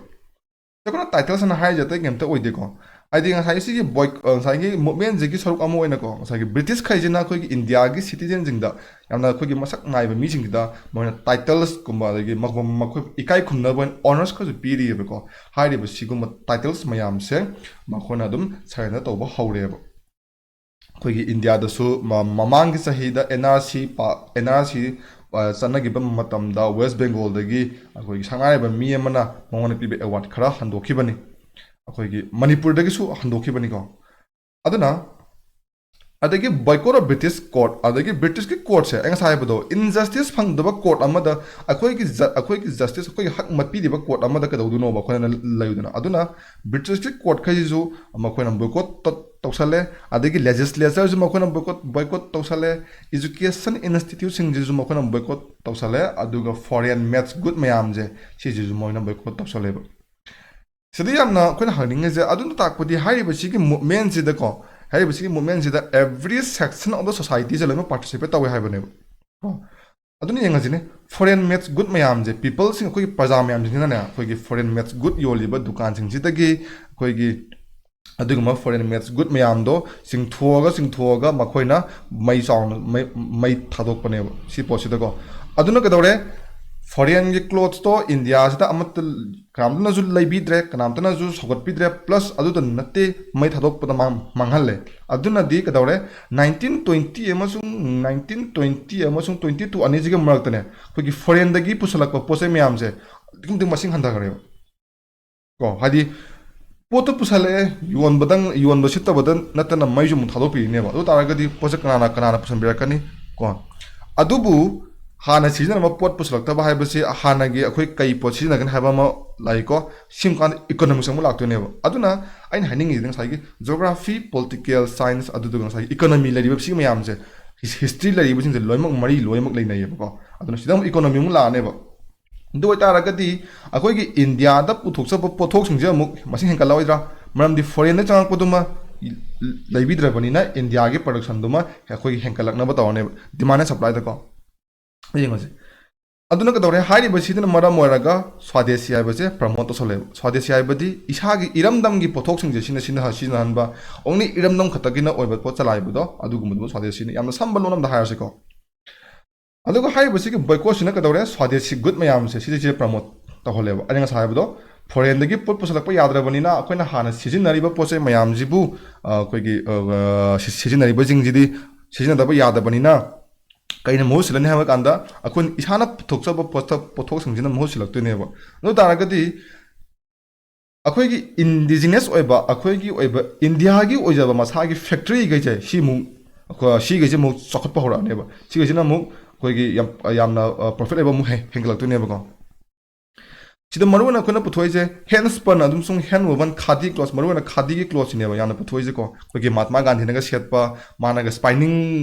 ꯑꯩꯈꯣꯏꯅ ꯇꯥꯏꯇꯜꯁ ꯑꯅ ꯍꯥꯏꯔꯤꯁꯦ ꯑꯇꯩ ꯀꯩꯝꯇ ꯑꯣꯏꯗꯦꯀꯣ꯫ ꯍꯥꯏꯗꯤ ꯉꯁꯥꯏꯒꯤ ꯁꯤꯒꯤ ꯕꯣꯏ-, ꯑ, ꯉꯁꯥꯏꯒꯤ ꯃꯨꯞꯃꯦꯟꯁꯤꯒꯤ ꯁꯔꯨꯛ ꯑꯃ ꯑꯣꯏꯅꯀꯣ, ꯉꯁꯥꯏꯒꯤ ꯕ꯭ꯔꯤꯇꯤꯁꯈꯩꯁꯤꯅ ꯑꯩꯈꯣꯏꯒꯤ ꯏꯟꯗꯤꯌꯥꯒꯤ ꯁꯤꯇꯤꯖꯦꯟꯁꯤꯡꯗ, ꯌꯥꯝꯅ ꯑꯩꯈꯣꯏꯒꯤ ꯃꯁꯛ ꯅꯥꯏꯕ ꯃꯤꯁꯤꯡꯁꯤꯗ ꯃꯣꯏꯅ ꯇꯥꯏꯇꯜꯁꯀꯨꯝꯕ, ꯑꯗꯒꯤ ꯃꯈꯣꯏ, ꯃꯈꯣꯏ ꯏꯀꯥꯏ ꯈꯨꯝꯅꯕ ꯑꯣꯏꯅ ꯑꯣꯅꯔꯁ ꯈꯔꯁꯨ ꯄꯤꯔꯤꯑꯕꯀꯣ꯫ ꯍꯥꯏꯔꯤꯕ ꯁꯤꯒꯨꯝꯕ ꯇꯥꯏꯇꯜꯁ ꯃꯌꯥꯝꯁꯦ ꯃꯈꯣꯏꯅ ꯑꯗꯨꯝ ꯁꯔꯦꯟꯗꯔ ꯇꯧꯕ ꯍꯧꯔꯦꯕ꯫ ꯑꯩꯈꯣꯏꯒꯤ ꯏꯟꯗꯤꯌꯥꯗꯁꯨ ꯃ-, ꯃꯃꯥꯡꯒꯤ ꯆꯍꯤꯗ NRC ꯄꯥ-, NRC, ꯑ, ꯆꯠꯅꯈꯤꯕ ꯃꯇꯝꯗ ꯋꯦꯁ ꯕꯦꯡꯒꯣꯜꯗꯒꯤ ꯑꯩꯈꯣꯏꯒꯤ ꯁꯛꯅꯥꯏꯔꯕ ꯃꯤ ꯑꯃꯅ ꯃꯉꯣꯟꯗ ꯄꯤꯕ ꯑꯦꯋꯥꯔꯗ ꯈꯔ ꯍꯟꯗꯣꯛꯈꯤꯕꯅꯤ꯫ ꯑꯩꯈꯣꯏꯒꯤ ꯃꯅꯤꯄꯨꯔꯗꯒꯤꯁꯨ ꯍꯟꯗꯣꯛꯈꯤꯕꯅꯤꯀꯣ꯫ ꯑꯗꯨꯅ ꯑꯗꯒꯤ boycott of British court, ꯑꯗꯒꯤ ꯕ꯭ꯔꯤꯇꯤꯁꯀꯤ ꯀꯣꯔꯠꯁꯦ, ꯑꯩ ꯉꯁꯥꯏ ꯍꯥꯏꯕꯗꯣ, ꯏꯟꯖꯁꯇꯤꯁ ꯐꯪꯗꯕ ꯀꯣꯔꯠ ꯑꯃꯗ ꯑꯩꯈꯣꯏꯒꯤ ꯖ-, ꯑꯩꯈꯣꯏꯒꯤ ꯖꯁꯇꯤꯁ, ꯑꯩꯈꯣꯏꯒꯤ ꯍꯛ ꯃꯠꯄꯤꯔꯤꯕ ꯀꯣꯔꯠ ꯑꯃꯗ ꯀꯩꯗꯧꯗꯣꯏꯅꯣꯕ ꯑꯩꯈꯣꯏꯅ ꯂꯩꯗꯅ? ꯑꯗꯨꯅ ꯕ꯭ꯔꯤꯇꯤꯁꯀꯤ ꯀꯣꯔꯠꯈꯩꯁꯤꯁꯨ ꯃꯈꯣꯏꯅ ꯕꯣꯏꯀꯣꯠ ꯇꯧꯁꯜꯂꯦ, ꯑꯗꯒꯤ ꯂꯦꯖꯤꯁꯂꯦꯆꯔꯁꯨ ꯃꯈꯣꯏꯅ ꯕꯣꯏꯀꯣꯠ, ꯕꯣꯏꯀꯣꯠ ꯇꯧꯁꯜꯂꯦ, ꯏꯖꯨꯀꯦꯁꯟ ꯏꯟꯁꯇꯤꯇ꯭ꯌꯨꯠꯁꯤꯡꯁꯤꯁꯨ ꯃꯈꯣꯏꯅ ꯕꯣꯏꯀꯣꯠ ꯇꯧꯁꯜꯂꯦ, ꯑꯗꯨꯒ ꯐꯣꯔꯦꯟ ꯃꯦꯠꯁ ꯒꯨꯗ ꯃꯌꯥꯝꯁꯦ ꯁꯤꯁꯤꯁꯨ ꯃꯣꯏꯅ ꯕꯣꯏꯀꯣꯠ ꯇꯧꯁꯜꯂꯦꯕ꯫ ꯁꯤꯗ ꯌꯥꯝꯅ ꯑꯩꯈꯣꯏꯅ ꯍꯪꯅꯤꯡꯉꯤꯁꯦ, ꯑꯗꯨꯅ ꯇꯥꯛꯄꯗꯤ ꯍꯥꯏꯔꯤꯕ ꯁꯤꯒꯤ ꯃꯨꯞꯃꯦꯟꯁꯤꯗꯀꯣ, ꯍꯥꯏꯔꯤꯕ ꯁꯤꯒꯤ ꯃꯨꯞꯃꯦꯟꯁꯤꯗ every section of the societyꯁꯦ ꯂꯣꯏꯅꯃꯛ participate ꯇꯧꯋꯦ ꯍꯥꯏꯕꯅꯦꯕ꯫ ꯀꯣ? ꯑꯗꯨꯅ ꯌꯦꯡꯉꯁꯤꯅꯦ, foreign made good ꯃꯌꯥꯝꯁꯦ, peopleꯁꯤꯡ, ꯑꯩꯈꯣꯏꯒꯤ ꯄ꯭ꯔꯖꯥ ꯃꯌꯥꯝꯁꯤꯡꯁꯤꯅꯅꯦ, ꯑꯩꯈꯣꯏꯒꯤ foreign made good ꯌꯣꯜꯂꯤꯕ ꯗꯨꯀꯥꯟꯁꯤꯡꯁꯤꯗꯒꯤ ꯑꯩꯈꯣꯏꯒꯤ ꯑꯗꯨꯒꯨꯝꯕ foreign made good ꯃꯌꯥꯝꯗꯣ ꯆꯤꯡꯊꯣꯛꯑꯒ ꯆꯤꯡꯊꯣꯛꯑꯒ ꯃꯈꯣꯏꯅ ꯃꯩ ꯆꯥꯎꯅ ꯃꯩ, ꯃꯩ ꯊꯥꯗꯣꯛꯄꯅꯦꯕ ꯁꯤ ꯄꯣꯠꯁꯤꯗꯀꯣ꯫ ꯑꯗꯨꯅ ꯀꯩꯗꯧꯔꯦ? Foreignꯒꯤ clothesꯇꯣ ꯏꯟꯗꯤꯌꯥꯁꯤꯗ ꯑꯃꯠꯇ ꯀꯅꯥꯝꯇꯅꯁꯨ ꯂꯩꯕꯤꯗ꯭ꯔꯦ, ꯀꯅꯥꯝꯇꯅꯁꯨ ꯁꯧꯒꯠꯄꯤꯗ꯭ꯔꯦ, plus ꯑꯗꯨꯗ ꯅꯠꯇꯦ, ꯃꯩ ꯊꯥꯗꯣꯛꯄꯗ ꯃꯥꯡ-, ꯃꯥꯡꯍꯜꯂꯦ꯫ ꯑꯗꯨꯅꯗꯤ ꯀꯩꯗꯧꯔꯦ? Nineteen twenty ꯑꯃꯁꯨꯡ nineteen twenty ꯑꯃꯁꯨꯡ twenty two ꯑꯅꯤꯁꯤꯒꯤ ꯃꯔꯛꯇꯅꯦ, ꯑꯩꯈꯣꯏꯒꯤ foreignꯗꯒꯤ ꯄꯨꯁꯜꯂꯛꯄ ꯄꯣꯠ ꯆꯩ ꯃꯌꯥꯝꯁꯦ ꯑꯗꯨꯛꯀꯤ ꯃꯇꯤꯛ ꯃꯁꯤꯡ ꯍꯟꯊꯈ꯭ꯔꯦꯕ꯫ ꯀꯣ, ꯍꯥꯏꯗꯤ ꯄꯣꯠꯇꯣ ꯄꯨꯁꯜꯂꯛꯑꯦ, ꯌꯣꯟꯕꯗꯪ, ꯌꯣꯟꯕ ꯁꯤꯠꯇꯕꯗ ꯅꯠꯇꯅ ꯃꯩꯁꯨ ꯑꯃꯨꯛ ꯊꯥꯗꯣꯛꯄꯤꯔꯤꯅꯦꯕ꯫ ꯑꯗꯨ ꯇꯥꯔꯒꯗꯤ ꯄꯣꯠꯁꯦ ꯀꯅꯥꯅ, ꯀꯅꯥꯅ ꯄꯨꯁꯟꯕꯤꯔꯛꯀꯅꯤ? ꯀꯣ, ꯑꯗꯨꯕꯨ ꯍꯥꯟꯅ ꯁꯤꯖꯤꯟꯅꯔꯝꯕ ꯄꯣꯠ ꯄꯨꯁꯜꯂꯛꯇꯕ ꯍꯥꯏꯕꯁꯤ ꯍꯥꯟꯅꯒꯤ ꯑꯩꯈꯣꯏ ꯀꯩ ꯄꯣꯠ ꯁꯤꯖꯤꯟꯅꯒꯅꯤ ꯍꯥꯏꯕ ꯑꯃ ꯂꯥꯛꯏꯀꯣ꯫ ꯁꯤꯒꯨꯝꯕ ꯀꯥꯟꯗ economics ꯑꯃꯨꯛ ꯂꯥꯛꯇꯣꯏꯅꯦꯕ꯫ ꯑꯗꯨꯅ ꯑꯩꯅ ꯍꯥꯏꯅꯤꯡꯉꯤꯁꯤꯗꯤ ꯉꯁꯥꯏꯒꯤ geography, political science, ꯑꯗꯨꯗꯨꯒ ꯉꯁꯥꯏꯒꯤ economy ꯂꯩꯔꯤꯕ ꯁꯤ ꯃꯌꯥꯝꯁꯦ, his-, history ꯂꯩꯔꯤꯕꯁꯤꯡꯁꯦ ꯂꯣꯏꯅꯃꯛ ꯃꯔꯤ ꯂꯣꯏꯅꯃꯛ ꯂꯩꯅꯩꯌꯦꯕꯀꯣ꯫ ꯑꯗꯨꯅ ꯁꯤꯗ ꯑꯃꯨꯛ economy ꯑꯃꯨꯛ ꯂꯥꯛꯑꯅꯦꯕ꯫ ꯑꯗꯨ ꯑꯣꯏꯇꯥꯔꯒꯗꯤ ꯑꯩꯈꯣꯏꯒꯤ ꯏꯟꯗꯤꯌꯥꯗ ꯄꯨꯊꯣꯛꯆꯕ ꯄꯣꯠꯊꯣꯛꯁꯤꯡꯁꯦ ꯑꯃꯨꯛ ꯃꯁꯤꯡ ꯍꯦꯟꯒꯠꯂꯛꯑꯣꯏꯗ꯭ꯔꯥ? ꯃꯔꯝꯗꯤ foreignꯗ ꯆꯪꯉꯛꯄꯗꯨꯃ ꯂꯩꯕꯤꯗ꯭ꯔꯕꯅꯤꯅ ꯏꯟꯗꯤꯌꯥꯒꯤ productionꯗꯨꯃ ꯑꯩꯈꯣꯏꯒꯤ ꯍꯦꯟꯒꯠꯂꯛꯅꯕ ꯇꯧꯔꯅꯦꯕ, demand and supplyꯗꯀꯣ꯫ ꯌꯦꯡꯉꯁꯦ꯫ ꯑꯗꯨꯅ ꯀꯩꯗꯧꯔꯦ? ꯍꯥꯏꯔꯤꯕꯁꯤꯗꯅ ꯃꯔꯝ ꯑꯣꯏꯔꯒ ꯁ꯭ꯋꯥꯗꯦꯁꯤ ꯍꯥꯏꯕꯁꯦ promote ꯇꯧꯁꯜꯂꯦꯕ꯫ ꯁ꯭ꯋꯥꯗꯦꯁꯤ ꯍꯥꯏꯕꯗꯤ ꯏꯁꯥꯒꯤ ꯏꯔꯝꯗꯝꯒꯤ ꯄꯣꯠꯊꯣꯛꯁꯤꯡꯁꯦ ꯁꯤꯅ, ꯁꯤꯅ ꯁꯤꯖꯤꯟꯅꯍꯟꯕ, only ꯏꯔꯝꯗꯝ ꯈꯛꯇꯒꯤꯅ ꯑꯣꯏꯕ ꯄꯣꯠ ꯆꯂꯥꯏꯕꯗꯣ, ꯑꯗꯨꯒꯨꯝꯕꯗꯨꯕꯨ ꯁ꯭ꯋꯥꯗꯦꯁꯤꯅ, ꯌꯥꯝꯅ ꯁꯝꯕ ꯂꯣꯟ ꯑꯃꯗ ꯍꯥꯏꯔꯁꯤꯀꯣ꯫ ꯑꯗꯨꯒ ꯍꯥꯏꯔꯤꯕꯁꯤꯒꯤ boycottꯁꯤꯅ ꯀꯩꯗꯧꯔꯦ? ꯁ꯭ꯋꯥꯗꯦꯁꯤ good ꯃꯌꯥꯝꯁꯦ ꯁꯤꯗꯩꯁꯤꯗ promote ꯇꯧꯍꯜꯂꯦꯕ꯫ ꯑꯩꯅ ꯉꯁꯥꯏ ꯍꯥꯏꯕꯗꯣ, foreignꯗꯒꯤ ꯄꯣꯠ ꯄꯨꯁꯜꯂꯛꯄ ꯌꯥꯗ꯭ꯔꯕꯅꯤꯅ ꯑꯩꯈꯣꯏꯅ ꯍꯥꯟꯅ ꯁꯤꯖꯤꯟꯅꯔꯤꯕ ꯄꯣꯠ ꯆꯩ ꯃꯌꯥꯝꯁꯤꯕꯨ, ꯑ, ꯑꯩꯈꯣꯏꯒꯤ, ꯑ, ꯁꯤ-, ꯁꯤꯖꯤꯟꯅꯔꯤꯕꯁꯤꯡꯁꯤꯗꯤ ꯁꯤꯖꯤꯟꯅꯗꯕ ꯌꯥꯗꯕꯅꯤꯅ ꯀꯩꯅ ꯃꯍꯨꯠ ꯁꯤꯜꯂꯅꯤ ꯍꯥꯏꯕ ꯀꯥꯟꯗ ꯑꯩꯈꯣꯏꯅ ꯏꯁꯥꯅ ꯄꯨꯊꯣꯛꯆꯕ ꯄꯣꯠꯊ-, ꯄꯣꯠꯊꯣꯛꯁꯤꯡꯁꯤꯅ ꯃꯍꯨꯠ ꯁꯤꯜꯂꯛꯇꯣꯏꯅꯦꯕ꯫ ꯑꯗꯨ ꯇꯥꯔꯒꯗꯤ ꯑꯩꯈꯣꯏꯒꯤ indigenous ꯑꯣꯏꯕ, ꯑꯩꯈꯣꯏꯒꯤ ꯑꯣꯏꯕ ꯏꯟꯗꯤꯌꯥꯒꯤ ꯑꯣꯏꯖꯕ ꯃꯁꯥꯒꯤ factoryꯈꯩꯁꯦ ꯁꯤꯃꯨꯛ, ꯑꯩꯈꯣꯏ ꯁꯤꯈꯩꯁꯦ ꯑꯃꯨꯛ ꯆꯥꯎꯈꯠꯄ ꯍꯧꯔꯛꯑꯅꯦꯕ꯫ ꯁꯤꯈꯩꯁꯤꯅ ꯑꯃꯨꯛ ꯑꯩꯈꯣꯏꯒꯤ ꯌꯥꯝ, ꯌꯥꯝꯅ, ꯑ, profit ꯂꯩꯕ ꯑꯃꯨꯛ ꯍꯦ-, ꯍꯦꯟꯒꯠꯂꯛꯇꯣꯏꯅꯦꯕꯀꯣ꯫ ꯁꯤꯗ ꯃꯔꯨꯑꯣꯏꯅ ꯑꯩꯈꯣꯏꯅ ꯄꯨꯊꯣꯛꯏꯁꯦ hand spun ꯑꯗꯨꯝꯁꯨꯡ hand woven khadi clothes, ꯃꯔꯨꯑꯣꯏꯅ khadiꯒꯤ clothesꯁꯤꯅꯦꯕ ꯌꯥꯝꯅ ꯄꯨꯊꯣꯛꯏꯁꯦꯀꯣ꯫ ꯑꯩꯈꯣꯏꯒꯤ ꯃꯍꯥꯠꯃꯥ ꯒꯥꯟꯙꯤꯅꯒ ꯁꯦꯠꯄ, ꯃꯥꯅꯒ spinning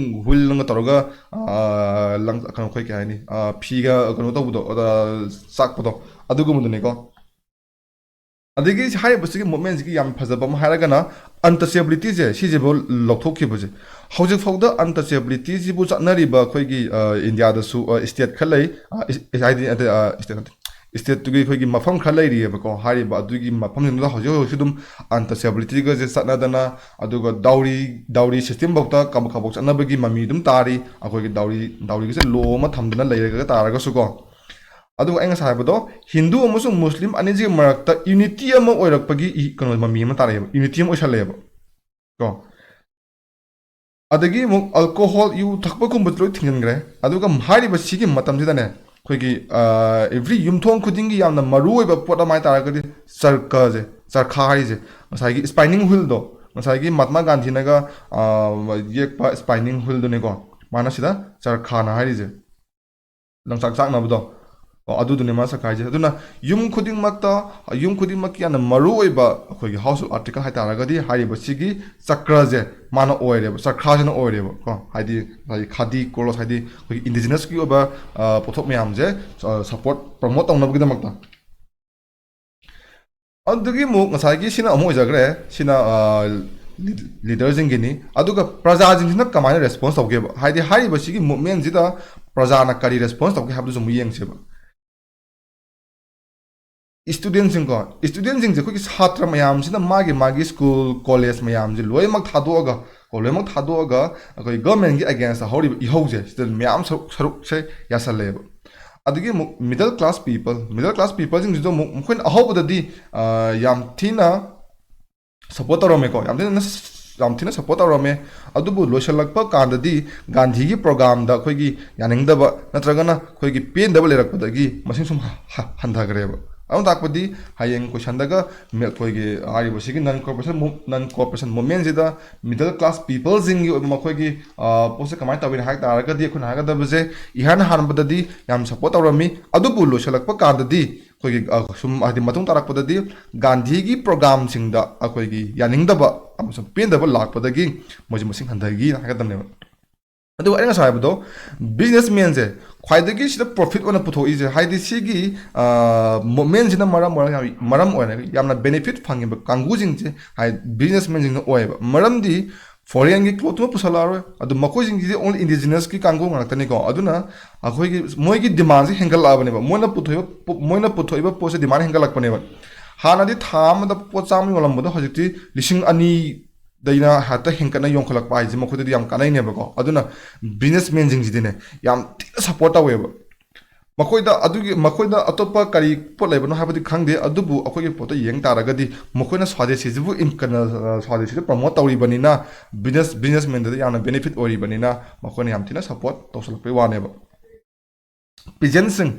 wheelꯅꯒ ꯇꯧꯔꯒ, ꯑ, ꯂꯪ-, ꯀꯩꯅꯣ, ꯑꯩꯈꯣꯏ ꯀꯩ ꯍꯥꯏꯅꯤ, ꯑ, ꯐꯤꯒ ꯀꯩꯅꯣ ꯇꯧꯕꯗꯣ, ꯑ, ꯆꯥꯛꯄꯗꯣ, ꯑꯗꯨꯒꯨꯝꯕꯗꯨꯅꯤꯀꯣ꯫ ꯑꯗꯒꯤ ꯍꯥꯏꯔꯤꯕꯁꯤꯒꯤ movementꯁꯤꯒꯤ ꯌꯥꯝ ꯐꯖꯕ ꯑꯃ ꯍꯥꯏꯔꯒꯅ ꯑꯟꯇꯆꯦꯕꯤꯂꯤꯇꯤꯁꯦ ꯁꯤꯁꯤꯐꯥꯎ ꯂꯧꯊꯣꯛꯈꯤꯕꯁꯦ, ꯍꯧꯖꯤꯛ ꯐꯥꯎꯗ ꯑꯟꯇꯆꯦꯕꯤꯂꯤꯇꯤꯁꯤꯕꯨ ꯆꯠꯅꯔꯤꯕ ꯑꯩꯈꯣꯏꯒꯤ, ꯑ, ꯏꯟꯗꯤꯌꯥꯗꯁꯨ, ꯑ, ꯁ꯭ꯇꯦꯠ ꯈꯔ ꯂꯩ, ꯑ, ꯏꯁ-, ꯍꯥꯏꯗꯤ, ꯑ, ꯁ꯭ꯇꯦꯠ ꯅꯠꯇꯦ, ꯁ꯭ꯇꯦꯠꯇꯨꯒꯤ ꯑꯩꯈꯣꯏꯒꯤ ꯃꯐꯝ ꯈꯔ ꯂꯩꯔꯤꯑꯕꯀꯣ꯫ ꯍꯥꯏꯔꯤꯕ ꯑꯗꯨꯒꯤ ꯃꯐꯝꯁꯤꯡꯗꯨꯗ ꯍꯧꯖꯤꯛ ꯍꯧꯖꯤꯛꯁꯨ ꯑꯗꯨꯝ ꯑꯟꯇꯆꯦꯕꯤꯂꯤꯇꯤꯒꯁꯦ ꯆꯠꯅꯗꯅ, ꯑꯗꯨꯒ ꯗꯥꯎꯔꯤ, ꯗꯥꯎꯔꯤ ꯁꯤꯁꯇꯦꯝꯐꯥꯎꯗ ꯀꯥꯕꯛ ꯀꯥꯕꯛ ꯆꯠꯅꯕꯒꯤ ꯃꯃꯤ ꯑꯗꯨꯝ ꯇꯥꯔꯤ꯫ ꯑꯩꯈꯣꯏꯒꯤ ꯗꯥꯎꯔꯤ, ꯗꯥꯎꯔꯤꯒꯁꯦ ꯂꯣ ꯑꯃ ꯊꯝꯗꯅ ꯂꯩꯔꯒ ꯇꯥꯔꯒꯁꯨꯀꯣ꯫ ꯑꯗꯨꯒ ꯑꯩ ꯉꯁꯥꯏ ꯍꯥꯏꯕꯗꯣ, ꯍꯤꯟꯗꯨ ꯑꯃꯁꯨꯡ ꯃꯨꯁꯂꯤꯝ ꯑꯅꯤꯁꯤꯒꯤ ꯃꯔꯛꯇ ꯌꯨꯅꯤꯇꯤ ꯑꯃ ꯑꯣꯏꯔꯛꯄꯒꯤ ꯏ-, ꯀꯩꯅꯣ, ꯃꯃꯤ ꯑꯃ ꯇꯥꯔꯛꯑꯦꯕ, ꯌꯨꯅꯤꯇꯤ ꯑꯃ ꯑꯣꯏꯁꯜꯂꯛꯑꯦꯕ ꯀꯣ꯫ ꯑꯗꯒꯤ ꯑꯃꯨꯛ ꯑꯜꯀꯣꯍꯣꯜ, ꯌꯨ ꯊꯛꯄꯒꯨꯝꯕꯗꯤ ꯂꯣꯏ ꯊꯤꯡꯖꯤꯟꯈ꯭ꯔꯦ꯫ ꯑꯗꯨꯒ ꯍꯥꯏꯔꯤꯕ ꯁꯤꯒꯤ ꯃꯇꯝꯁꯤꯗꯅꯦ, ꯑꯩꯈꯣꯏꯒꯤ, ꯑ, every ꯌꯨꯝꯊꯣꯡ ꯈꯨꯗꯤꯡꯒꯤ ꯌꯥꯝꯅ ꯃꯔꯨ ꯑꯣꯏꯕ ꯄꯣꯠ ꯑꯃ ꯍꯥꯏ ꯇꯥꯔꯒꯗꯤ ꯆꯔꯀꯁꯦ, ꯆꯔꯈꯥ ꯍꯥꯏꯔꯤꯁꯦ, ꯉꯁꯥꯏꯒꯤ ꯁ꯭ꯄꯥꯏꯅꯤꯡ ꯍꯨꯏꯜꯗꯣ, ꯉꯁꯥꯏꯒꯤ ꯃꯍꯥꯇꯃꯥ ꯒꯥꯟꯙꯤꯅꯒ, ꯑ, ꯌꯦꯛꯄ ꯁ꯭ꯄꯥꯏꯅꯤꯡ ꯍꯨꯏꯜꯗꯨꯅꯤꯀꯣ, ꯃꯥꯅ ꯁꯤꯗ ꯆꯔꯈꯥꯅ ꯍꯥꯏꯔꯤꯁꯦ꯫ ꯂꯪꯆꯥꯛ ꯆꯥꯛꯅꯕꯗꯣ꯫ ꯑꯣ, ꯑꯗꯨꯗꯨꯅꯦ ꯃꯥ ꯆꯔꯈꯥ ꯍꯥꯏꯁꯦ꯫ ꯑꯗꯨꯅ ꯌꯨꯝ ꯈꯨꯗꯤꯡꯃꯛꯇ, ꯌꯨꯝ ꯈꯨꯗꯤꯡꯃꯛꯀꯤ ꯌꯥꯝꯅ ꯃꯔꯨ ꯑꯣꯏꯕ ꯑꯩꯈꯣꯏꯒꯤ ꯍꯥꯎꯁ ꯍꯣꯜ ꯑꯥꯔꯇꯤꯀꯜ ꯍꯥꯏ ꯇꯥꯔꯒꯗꯤ ꯍꯥꯏꯔꯤꯕ ꯁꯤꯒꯤ ꯆꯀ꯭ꯔꯁꯦ ꯃꯥꯅ ꯑꯣꯏꯔꯦꯕ, ꯆꯔꯈꯥꯁꯤꯅ ꯑꯣꯏꯔꯦꯕ ꯀꯣ꯫ ꯍꯥꯏꯗꯤ ꯉꯁꯥꯏꯒꯤ ꯈꯥꯗꯤ ꯀ꯭ꯂꯣꯠ, ꯍꯥꯏꯗꯤ ꯑꯩꯈꯣꯏꯒꯤ ꯏꯟꯗꯤꯖꯤꯅꯁꯀꯤ ꯑꯣꯏꯕ, ꯑ, ꯄꯣꯠꯊꯣꯛ ꯃꯌꯥꯝꯁꯦ, ꯑ, ꯁꯞꯄꯣꯔꯠ, ꯄ꯭ꯔꯃꯣꯠ ꯇꯧꯅꯕꯒꯤꯗꯃꯛꯇ꯫ ꯑꯗꯨꯗꯒꯤ ꯑꯃꯨꯛ ꯉꯁꯥꯏꯒꯤ ꯁꯤꯅ ꯑꯃꯨꯛ ꯑꯣꯏꯖꯈ꯭ꯔꯦ, ꯁꯤꯅ, ꯑ, ꯂꯤ-, ꯂꯤꯗꯔꯁꯤꯡꯒꯤꯅꯤ꯫ ꯑꯗꯨꯒ ꯄ꯭ꯔꯖꯥꯁꯤꯡꯁꯤꯅ ꯀꯃꯥꯏꯅ ꯔꯦꯁꯄꯣꯟꯁ ꯇꯧꯒꯦꯕ? ꯍꯥꯏꯗꯤ ꯍꯥꯏꯔꯤꯕ ꯁꯤꯒꯤ ꯃꯨꯞꯃꯦꯟꯁꯤꯗ ꯄ꯭ꯔꯖꯥꯅ ꯀꯔꯤ ꯔꯦꯁꯄꯣꯟꯁ ꯇꯧꯒꯦ ꯍꯥꯏꯕꯗꯨꯁꯨ ꯑꯃꯨꯛ ꯌꯦꯡꯁꯦꯕ꯫ ꯏꯁꯇꯨꯗꯦꯟꯁꯤꯡꯀꯣ, ꯏꯁꯇꯨꯗꯦꯟꯁꯤꯡꯁꯦ ꯑꯩꯈꯣꯏꯒꯤ ꯁꯥꯇ꯭ꯔ ꯃꯌꯥꯝꯁꯤꯅ ꯃꯥꯒꯤ ꯃꯥꯒꯤ ꯁ꯭ꯀꯨꯜ, ꯀꯣꯂꯦꯖ ꯃꯌꯥꯝꯁꯦ ꯂꯣꯏꯅꯃꯛ ꯊꯥꯗꯣꯛꯑꯒ, ꯀꯣ, ꯂꯣꯏꯅꯃꯛ ꯊꯥꯗꯣꯛꯑꯒ ꯑꯩꯈꯣꯏ ꯒꯚꯔꯟꯃꯦꯟꯒꯤ ꯑꯒꯦꯟꯁꯇ ꯍꯧꯔꯤꯕ ꯏꯍꯧꯁꯦ ꯁꯤꯗ ꯃꯌꯥꯝ ꯁꯔꯨꯛ, ꯁꯔꯨꯛꯁꯦ ꯌꯥꯁꯜꯂꯦꯕ꯫ ꯑꯗꯒꯤ ꯑꯃꯨꯛ middle class people, middle class ꯄꯤꯄꯜꯁꯤꯡꯁꯤꯗ ꯑꯃꯨꯛ ꯃꯈꯣꯏꯅ ꯑꯍꯧꯕꯗꯗꯤ, ꯑ, ꯌꯥꯝ ꯊꯤꯅ ꯁꯞꯄꯣꯔꯠ ꯇꯧꯔꯝꯃꯦꯀꯣ, ꯌꯥꯝ ꯊꯤꯅ, ꯌꯥꯝ ꯊꯤꯅ ꯁꯞꯄꯣꯔꯠ ꯇꯧꯔꯝꯃꯦ꯫ ꯑꯗꯨꯕꯨ ꯂꯣꯏꯁꯤꯜꯂꯛꯄ ꯀꯥꯟꯗꯗꯤ ꯒꯥꯟꯙꯤꯒꯤ ꯄ꯭ꯔꯣꯒꯥꯝꯗ ꯑꯩꯈꯣꯏꯒꯤ ꯌꯥꯅꯤꯡꯗꯕ ꯅꯠꯇ꯭ꯔꯒꯅ ꯑꯩꯈꯣꯏꯒꯤ ꯄꯦꯟꯗꯕ ꯂꯩꯔꯛꯄꯗꯒꯤ ꯃꯁꯤꯡ ꯁꯨꯝ ꯍ-, ꯍ-, ꯍꯟꯊꯈ꯭ꯔꯦꯕ꯫ ꯑꯗꯨꯅ ꯇꯥꯛꯄꯗꯤ ꯍꯌꯦꯡ ꯀꯣꯏꯁꯟꯗꯒ ꯃꯦ-, ꯑꯩꯈꯣꯏꯒꯤ ꯍꯥꯏꯔꯤꯕ ꯁꯤꯒꯤ ꯅꯟ ꯀꯣꯔꯄꯣꯔꯦꯁꯟ ꯃꯨꯞ-, ꯅꯟ ꯀꯣꯔꯄꯣꯔꯦꯁꯟ ꯃꯨꯞꯃꯦꯟꯁꯤꯗ ꯃꯤꯗꯜ ꯀ꯭ꯂꯥꯁ ꯄꯤꯄꯜꯁꯤꯡꯒꯤ ꯑꯣꯏꯕ ꯃꯈꯣꯏꯒꯤ, ꯑ, ꯄꯣꯠꯁꯦ ꯀꯃꯥꯏꯅ ꯇꯧꯏꯅ ꯍꯥꯏ ꯇꯥꯔꯒꯗꯤ ꯑꯩꯈꯣꯏꯅ ꯍꯥꯏꯒꯗꯕꯁꯦ ꯏꯍꯥꯟ ꯍꯥꯟꯕꯗꯗꯤ ꯌꯥꯝ ꯁꯞꯄꯣꯔꯠ ꯇꯧꯔꯝꯃꯤ꯫ ꯑꯗꯨꯕꯨ ꯂꯣꯏꯁꯤꯜꯂꯛꯄ ꯀꯥꯟꯗꯗꯤ ꯑꯩꯈꯣꯏꯒꯤ, ꯑ, ꯁꯨꯝ ꯍꯥꯏꯗꯤ ꯃꯇꯨꯡ ꯇꯥꯔꯛꯄꯗꯗꯤ ꯒꯥꯟꯙꯤꯒꯤ ꯄ꯭ꯔꯣꯒꯥꯝꯁꯤꯡꯗ ꯑꯩꯈꯣꯏꯒꯤ ꯌꯥꯅꯤꯡꯗꯕ ꯑꯃꯁꯨꯡ ꯄꯦꯟꯗꯕ ꯂꯥꯛꯄꯗꯒꯤ ꯃꯣꯏꯁꯦ ꯃꯁꯤꯡ ꯍꯟꯊꯈꯤꯅ ꯍꯥꯏꯒꯗꯕꯅꯦꯕ꯫ ꯑꯗꯨꯒ ꯑꯩꯅ ꯉꯁꯥꯏ ꯍꯥꯏꯕꯗꯣ, ꯕꯤꯖꯤꯅꯦꯁꯃꯦꯟꯁꯦ ꯈ꯭ꯋꯥꯏꯗꯒꯤ ꯁꯤꯗ ꯄ꯭ꯔꯣꯐꯤꯠ ꯑꯣꯏꯅ ꯄꯨꯊꯣꯛꯏꯁꯦ, ꯍꯥꯏꯗꯤ ꯁꯤꯒꯤ ꯃꯨꯞꯃꯦꯟꯁꯤꯅ ꯃꯔꯝ ꯑꯣꯏꯔꯒ ꯌꯥꯝ- ꯃꯔꯝ ꯑꯣꯏꯔꯒ ꯌꯥꯝꯅ ꯕꯦꯅꯤꯐꯤꯠ ꯐꯪꯉꯤꯕ ꯀꯥꯡꯕꯨꯁꯤꯡꯁꯦ ꯍꯥꯏ ꯕꯤꯖꯤꯅꯦꯁꯃꯦꯟꯁꯤꯡꯅ ꯑꯣꯏꯌꯦꯕ꯫ ꯃꯔꯝꯗꯤ ꯐꯣꯔꯦꯟꯒꯤ ꯀ꯭ꯂꯣꯠꯇꯨꯃ ꯄꯨꯁꯜꯂꯛꯑꯔꯣꯏ꯫ ꯑꯗꯨ ꯃꯈꯣꯏꯁꯤꯡꯁꯤꯗꯤ ꯑꯣꯡꯂꯤ ꯏꯟꯗꯤꯖꯤꯅꯁꯀꯤ ꯀꯥꯡꯕꯨ ꯉꯥꯛꯇꯅꯤꯀꯣ꯫ ꯑꯗꯨꯅ ꯑꯩꯈꯣꯏꯒꯤ ꯃꯣꯏꯒꯤ ꯗꯤꯃꯥꯟꯁꯦ ꯍꯦꯟꯒꯠꯂꯛꯑꯕꯅꯦꯕ꯫ ꯃꯣꯏꯅ ꯄꯨꯊꯣꯛꯏꯕ ꯄꯣ- ꯃꯣꯏꯅ ꯄꯨꯊꯣꯛꯏꯕ ꯄꯣꯠꯁꯦ ꯗꯤꯃꯥꯟ ꯍꯦꯟꯒꯠꯂꯛꯄꯅꯦꯕ꯫ ꯍꯥꯟꯅꯗꯤ ꯊꯥ ꯑꯃꯗ ꯄꯣꯠ ꯆꯥꯝꯃ ꯌꯣꯜꯂꯝꯕꯗꯣ ꯍꯧꯖꯤꯛꯇꯤ ꯂꯤꯁꯤꯡ ꯑꯅꯤꯗꯩꯅ ꯍꯦꯛꯇ ꯍꯦꯟꯒꯠꯅ ꯌꯣꯟꯈꯠꯂꯛꯄ ꯍꯥꯏꯁꯦ ꯃꯈꯣꯏꯗꯗꯤ ꯌꯥꯝ ꯀꯥꯟꯅꯩꯅꯦꯕꯀꯣ꯫ ꯑꯗꯨꯅ ꯕꯤꯖꯤꯅꯦꯁꯃꯦꯟꯁꯤꯡꯁꯤꯗꯤꯅꯦ ꯌꯥꯝ ꯊꯤꯅ ꯁꯞꯄꯣꯔꯠ ꯇꯧꯋꯦꯕ꯫ ꯃꯈꯣꯏꯗ ꯑꯗꯨꯒꯤ ꯃꯈꯣꯏꯗ ꯑꯇꯣꯞꯄ ꯀꯔꯤ ꯄꯣꯠ ꯂꯩꯕꯅꯣ ꯍꯥꯏꯕꯗꯤ ꯈꯪꯗꯦ, ꯑꯗꯨꯕꯨ ꯑꯩꯈꯣꯏꯒꯤ ꯄꯣꯠꯇꯣ ꯌꯦꯡ ꯇꯥꯔꯒꯗꯤ ꯃꯈꯣꯏꯅ ꯁ꯭ꯋꯥꯗꯦꯁꯤꯁꯤꯕꯨ ꯏꯟ- ꯀꯩꯅꯣ, ꯁ꯭ꯋꯥꯗꯦꯁꯤꯗ ꯄ꯭ꯔꯃꯣꯠ ꯇꯧꯔꯤꯕꯅꯤꯅ, ꯕꯤꯖꯤꯅꯦꯁ ꯕꯤꯖꯤꯅꯦꯁꯃꯦꯟꯗꯗꯤ ꯌꯥꯝꯅ ꯕꯦꯅꯤꯐꯤꯠ ꯑꯣꯏꯔꯤꯕꯅꯤꯅ ꯃꯈꯣꯏꯅ ꯌꯥꯝ ꯊꯤꯅ ꯁꯞꯄꯣꯔꯠ ꯇꯧꯁꯜꯂꯛꯄꯩ ꯋꯥꯅꯦꯕ꯫ ꯄꯤꯖꯦꯟꯁꯤꯡ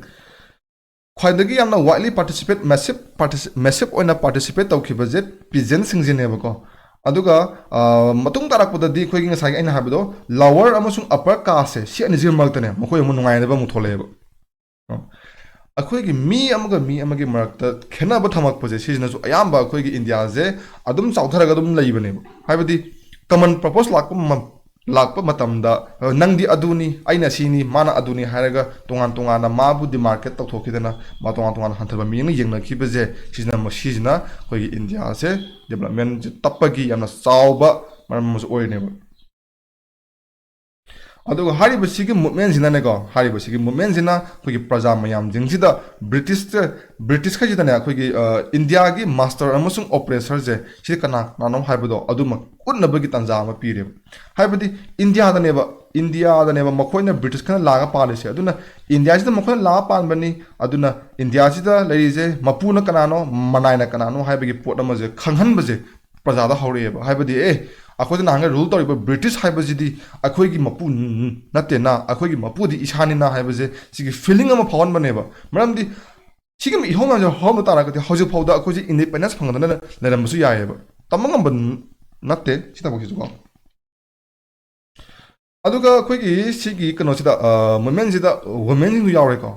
ꯈ꯭ꯋꯥꯏꯗꯒꯤ ꯌꯥꯝꯅ ꯋꯥꯏꯗꯂꯤ ꯄꯥꯔꯇꯤꯁꯤꯄꯦꯠ ꯃꯦꯁꯤꯞ ꯃꯦꯁꯤꯞ ꯑꯣꯏꯅ ꯄꯥꯔꯇꯤꯁꯤꯄꯦꯠ ꯇꯧꯈꯤꯕꯁꯦ ꯄꯤꯖꯦꯟꯁꯤꯡꯁꯤꯅꯦꯕꯀꯣ꯫ ꯑꯗꯨꯒ ꯑ, ꯃꯇꯨꯡ ꯇꯥꯔꯛꯄꯗꯗꯤ ꯑꯩꯈꯣꯏꯒꯤ ꯉꯁꯥꯏꯒꯤ ꯑꯩꯅ ꯍꯥꯏꯕꯗꯣ, ꯂꯋꯔ ꯑꯃꯁꯨꯡ ꯑꯞꯄꯔ ꯀꯥꯁꯁꯦ, ꯁꯤ ꯑꯅꯤꯁꯤꯒꯤ ꯃꯔꯛꯇꯅꯦ ꯃꯈꯣꯏ ꯑꯃꯨꯛ ꯅꯨꯡꯉꯥꯏꯅꯗꯕ ꯑꯃꯨꯛ ꯊꯣꯛꯂꯛꯑꯦꯕ꯫ ꯑ, ꯑꯩꯈꯣꯏꯒꯤ ꯃꯤ ꯑꯃꯒ ꯃꯤ ꯑꯃꯒꯤ ꯃꯔꯛꯇ ꯈꯦꯠꯅꯕ ꯊꯝꯃꯛꯄꯁꯦ ꯁꯤꯁꯤꯅꯁꯨ ꯑꯌꯥꯝꯕ ꯑꯩꯈꯣꯏꯒꯤ ꯏꯟꯗꯤꯌꯥꯁꯦ ꯑꯗꯨꯝ ꯆꯥꯎꯊꯔꯒ ꯑꯗꯨꯝ ꯂꯩꯕꯅꯦꯕ꯫ ꯍꯥꯏꯕꯗꯤ ꯀꯃꯟ ꯄꯔꯄꯣꯁ ꯂꯥꯛꯄ ꯃ- ꯂꯥꯛꯄ ꯃꯇꯝꯗ, ꯑ, ꯅꯪꯗꯤ ꯑꯗꯨꯅꯤ, ꯑꯩꯅ ꯁꯤꯅꯤ, ꯃꯥꯅ ꯑꯗꯨꯅꯤ ꯍꯥꯏꯔꯒ ꯇꯣꯉꯥꯟ ꯇꯣꯉꯥꯟꯅ ꯃꯥꯕꯨ ꯗꯤꯃꯥꯔꯀꯦꯠ ꯇꯧꯊꯣꯛꯈꯤꯗꯅ ꯃꯥ ꯇꯣꯉꯥꯟ ꯇꯣꯉꯥꯟꯅ ꯍꯟꯊꯕ ꯃꯤꯠꯌꯦꯡꯅ ꯌꯦꯡꯅꯈꯤꯕꯁꯦ, ꯁꯤꯁꯤꯅ ꯁꯤꯁꯤꯅ ꯑꯩꯈꯣꯏꯒꯤ ꯏꯟꯗꯤꯌꯥꯁꯦ ꯗꯤꯕꯂꯞꯃꯦꯟꯁꯦ ꯇꯞꯄꯒꯤ ꯌꯥꯝꯅ ꯆꯥꯎꯕ ꯃꯔꯝ ꯑꯃꯁꯨ ꯑꯣꯏꯔꯤꯅꯦꯕ꯫ ꯑꯗꯨꯒ ꯍꯥꯏꯔꯤꯕꯁꯤꯒꯤ ꯃꯨꯞꯃꯦꯟꯁꯤꯅꯅꯦꯀꯣ, ꯍꯥꯏꯔꯤꯕꯁꯤꯒꯤ ꯃꯨꯞꯃꯦꯟꯁꯤꯅ ꯑꯩꯈꯣꯏꯒꯤ ꯄ꯭ꯔꯖꯥ ꯃꯌꯥꯝꯁꯤꯡꯁꯤꯗ ꯕ꯭ꯔꯤꯇꯤꯁꯇ ꯕ꯭ꯔꯤꯇꯤꯁꯈꯩꯁꯤꯗꯅꯦ ꯑꯩꯈꯣꯏꯒꯤ, ꯑ, ꯏꯟꯗꯤꯌꯥꯒꯤ ꯃꯥꯁꯇꯔ ꯑꯃꯁꯨꯡ ꯑꯣꯄ꯭ꯔꯦꯁꯔꯁꯦ ꯁꯤꯗꯤ ꯀꯅꯥ ꯀꯅꯥꯅꯣ ꯍꯥꯏꯕꯗꯣ ꯑꯗꯨꯃꯛ ꯎꯠꯅꯕꯒꯤ ꯇꯥꯟꯖꯥ ꯑꯃ ꯄꯤꯔꯦꯕ꯫ ꯍꯥꯏꯕꯗꯤ ꯏꯟꯗꯤꯌꯥꯗꯅꯦꯕ ꯏꯟꯗꯤꯌꯥꯗꯅꯦꯕ ꯃꯈꯣꯏꯅ ꯕ꯭ꯔꯤꯇꯤꯁꯈꯩꯅ ꯂꯥꯛꯑꯒ ꯄꯥꯜꯂꯤꯁꯦ꯫ ꯑꯗꯨꯅ ꯏꯟꯗꯤꯌꯥꯁꯤꯗ ꯃꯈꯣꯏꯅ ꯂꯥꯛꯑ ꯄꯥꯟꯕꯅꯤ꯫ ꯑꯗꯨꯅ ꯏꯟꯗꯤꯌꯥꯁꯤꯗ ꯂꯩꯔꯤꯁꯦ ꯃꯄꯨꯅ ꯀꯅꯥꯅꯣ, ꯃꯅꯥꯏꯅ ꯀꯅꯥꯅꯣ ꯍꯥꯏꯕꯒꯤ ꯄꯣꯠ ꯑꯃꯁꯦ ꯈꯪꯍꯟꯕꯁꯦ ꯄ꯭ꯔꯖꯥꯗ ꯍꯧꯔꯛꯑꯦꯕ꯫ ꯍꯥꯏꯕꯗꯤ, ꯑꯦ, ꯑꯩꯈꯣꯏꯗ ꯅꯍꯥꯟꯒꯩ ꯔꯨꯜ ꯇꯧꯔꯤꯕ ꯕ꯭ꯔꯤꯇꯤꯁ ꯍꯥꯏꯕꯁꯤꯗꯤ ꯑꯩꯈꯣꯏꯒꯤ ꯃꯄꯨ ꯅꯠꯇꯦꯅ, ꯑꯩꯈꯣꯏꯒꯤ ꯃꯄꯨꯗꯤ ꯏꯁꯥꯅꯤꯅ ꯍꯥꯏꯕꯁꯦ, ꯁꯤꯒꯤ ꯐꯤꯂꯤꯡ ꯑꯃ ꯐꯥꯎꯍꯟꯕꯅꯦꯕ꯫ ꯃꯔꯝꯗꯤ ꯁꯤꯒꯤ ꯏꯍꯧ ꯃꯌꯥꯝꯁꯦ ꯍꯧꯔꯝꯕ ꯇꯥꯔꯒꯗꯤ ꯍꯧꯖꯤꯛ ꯐꯥꯎꯗ ꯑꯩꯈꯣꯏꯁꯦ ꯏꯟꯗꯤꯄꯦꯟꯗꯦꯟꯁ ꯐꯪꯗꯅ ꯂꯩꯔꯝꯕꯁꯨ ꯌꯥꯏꯑꯕ꯫ ꯇꯝꯕ ꯉꯝꯕ ꯅꯠꯇꯦ ꯁꯤ ꯊꯕꯛꯁꯤꯁꯨꯀꯣ꯫ ꯑꯗꯨꯒ ꯑꯩꯈꯣꯏꯒꯤ ꯁꯤꯒꯤ ꯀꯩꯅꯣꯁꯤꯗ, ꯑ, ꯃꯨꯞꯃꯦꯟꯁꯤꯗ ꯋꯨꯃꯦꯟꯁꯤꯡꯁꯨ ꯌꯥꯎꯔꯦꯀꯣ꯫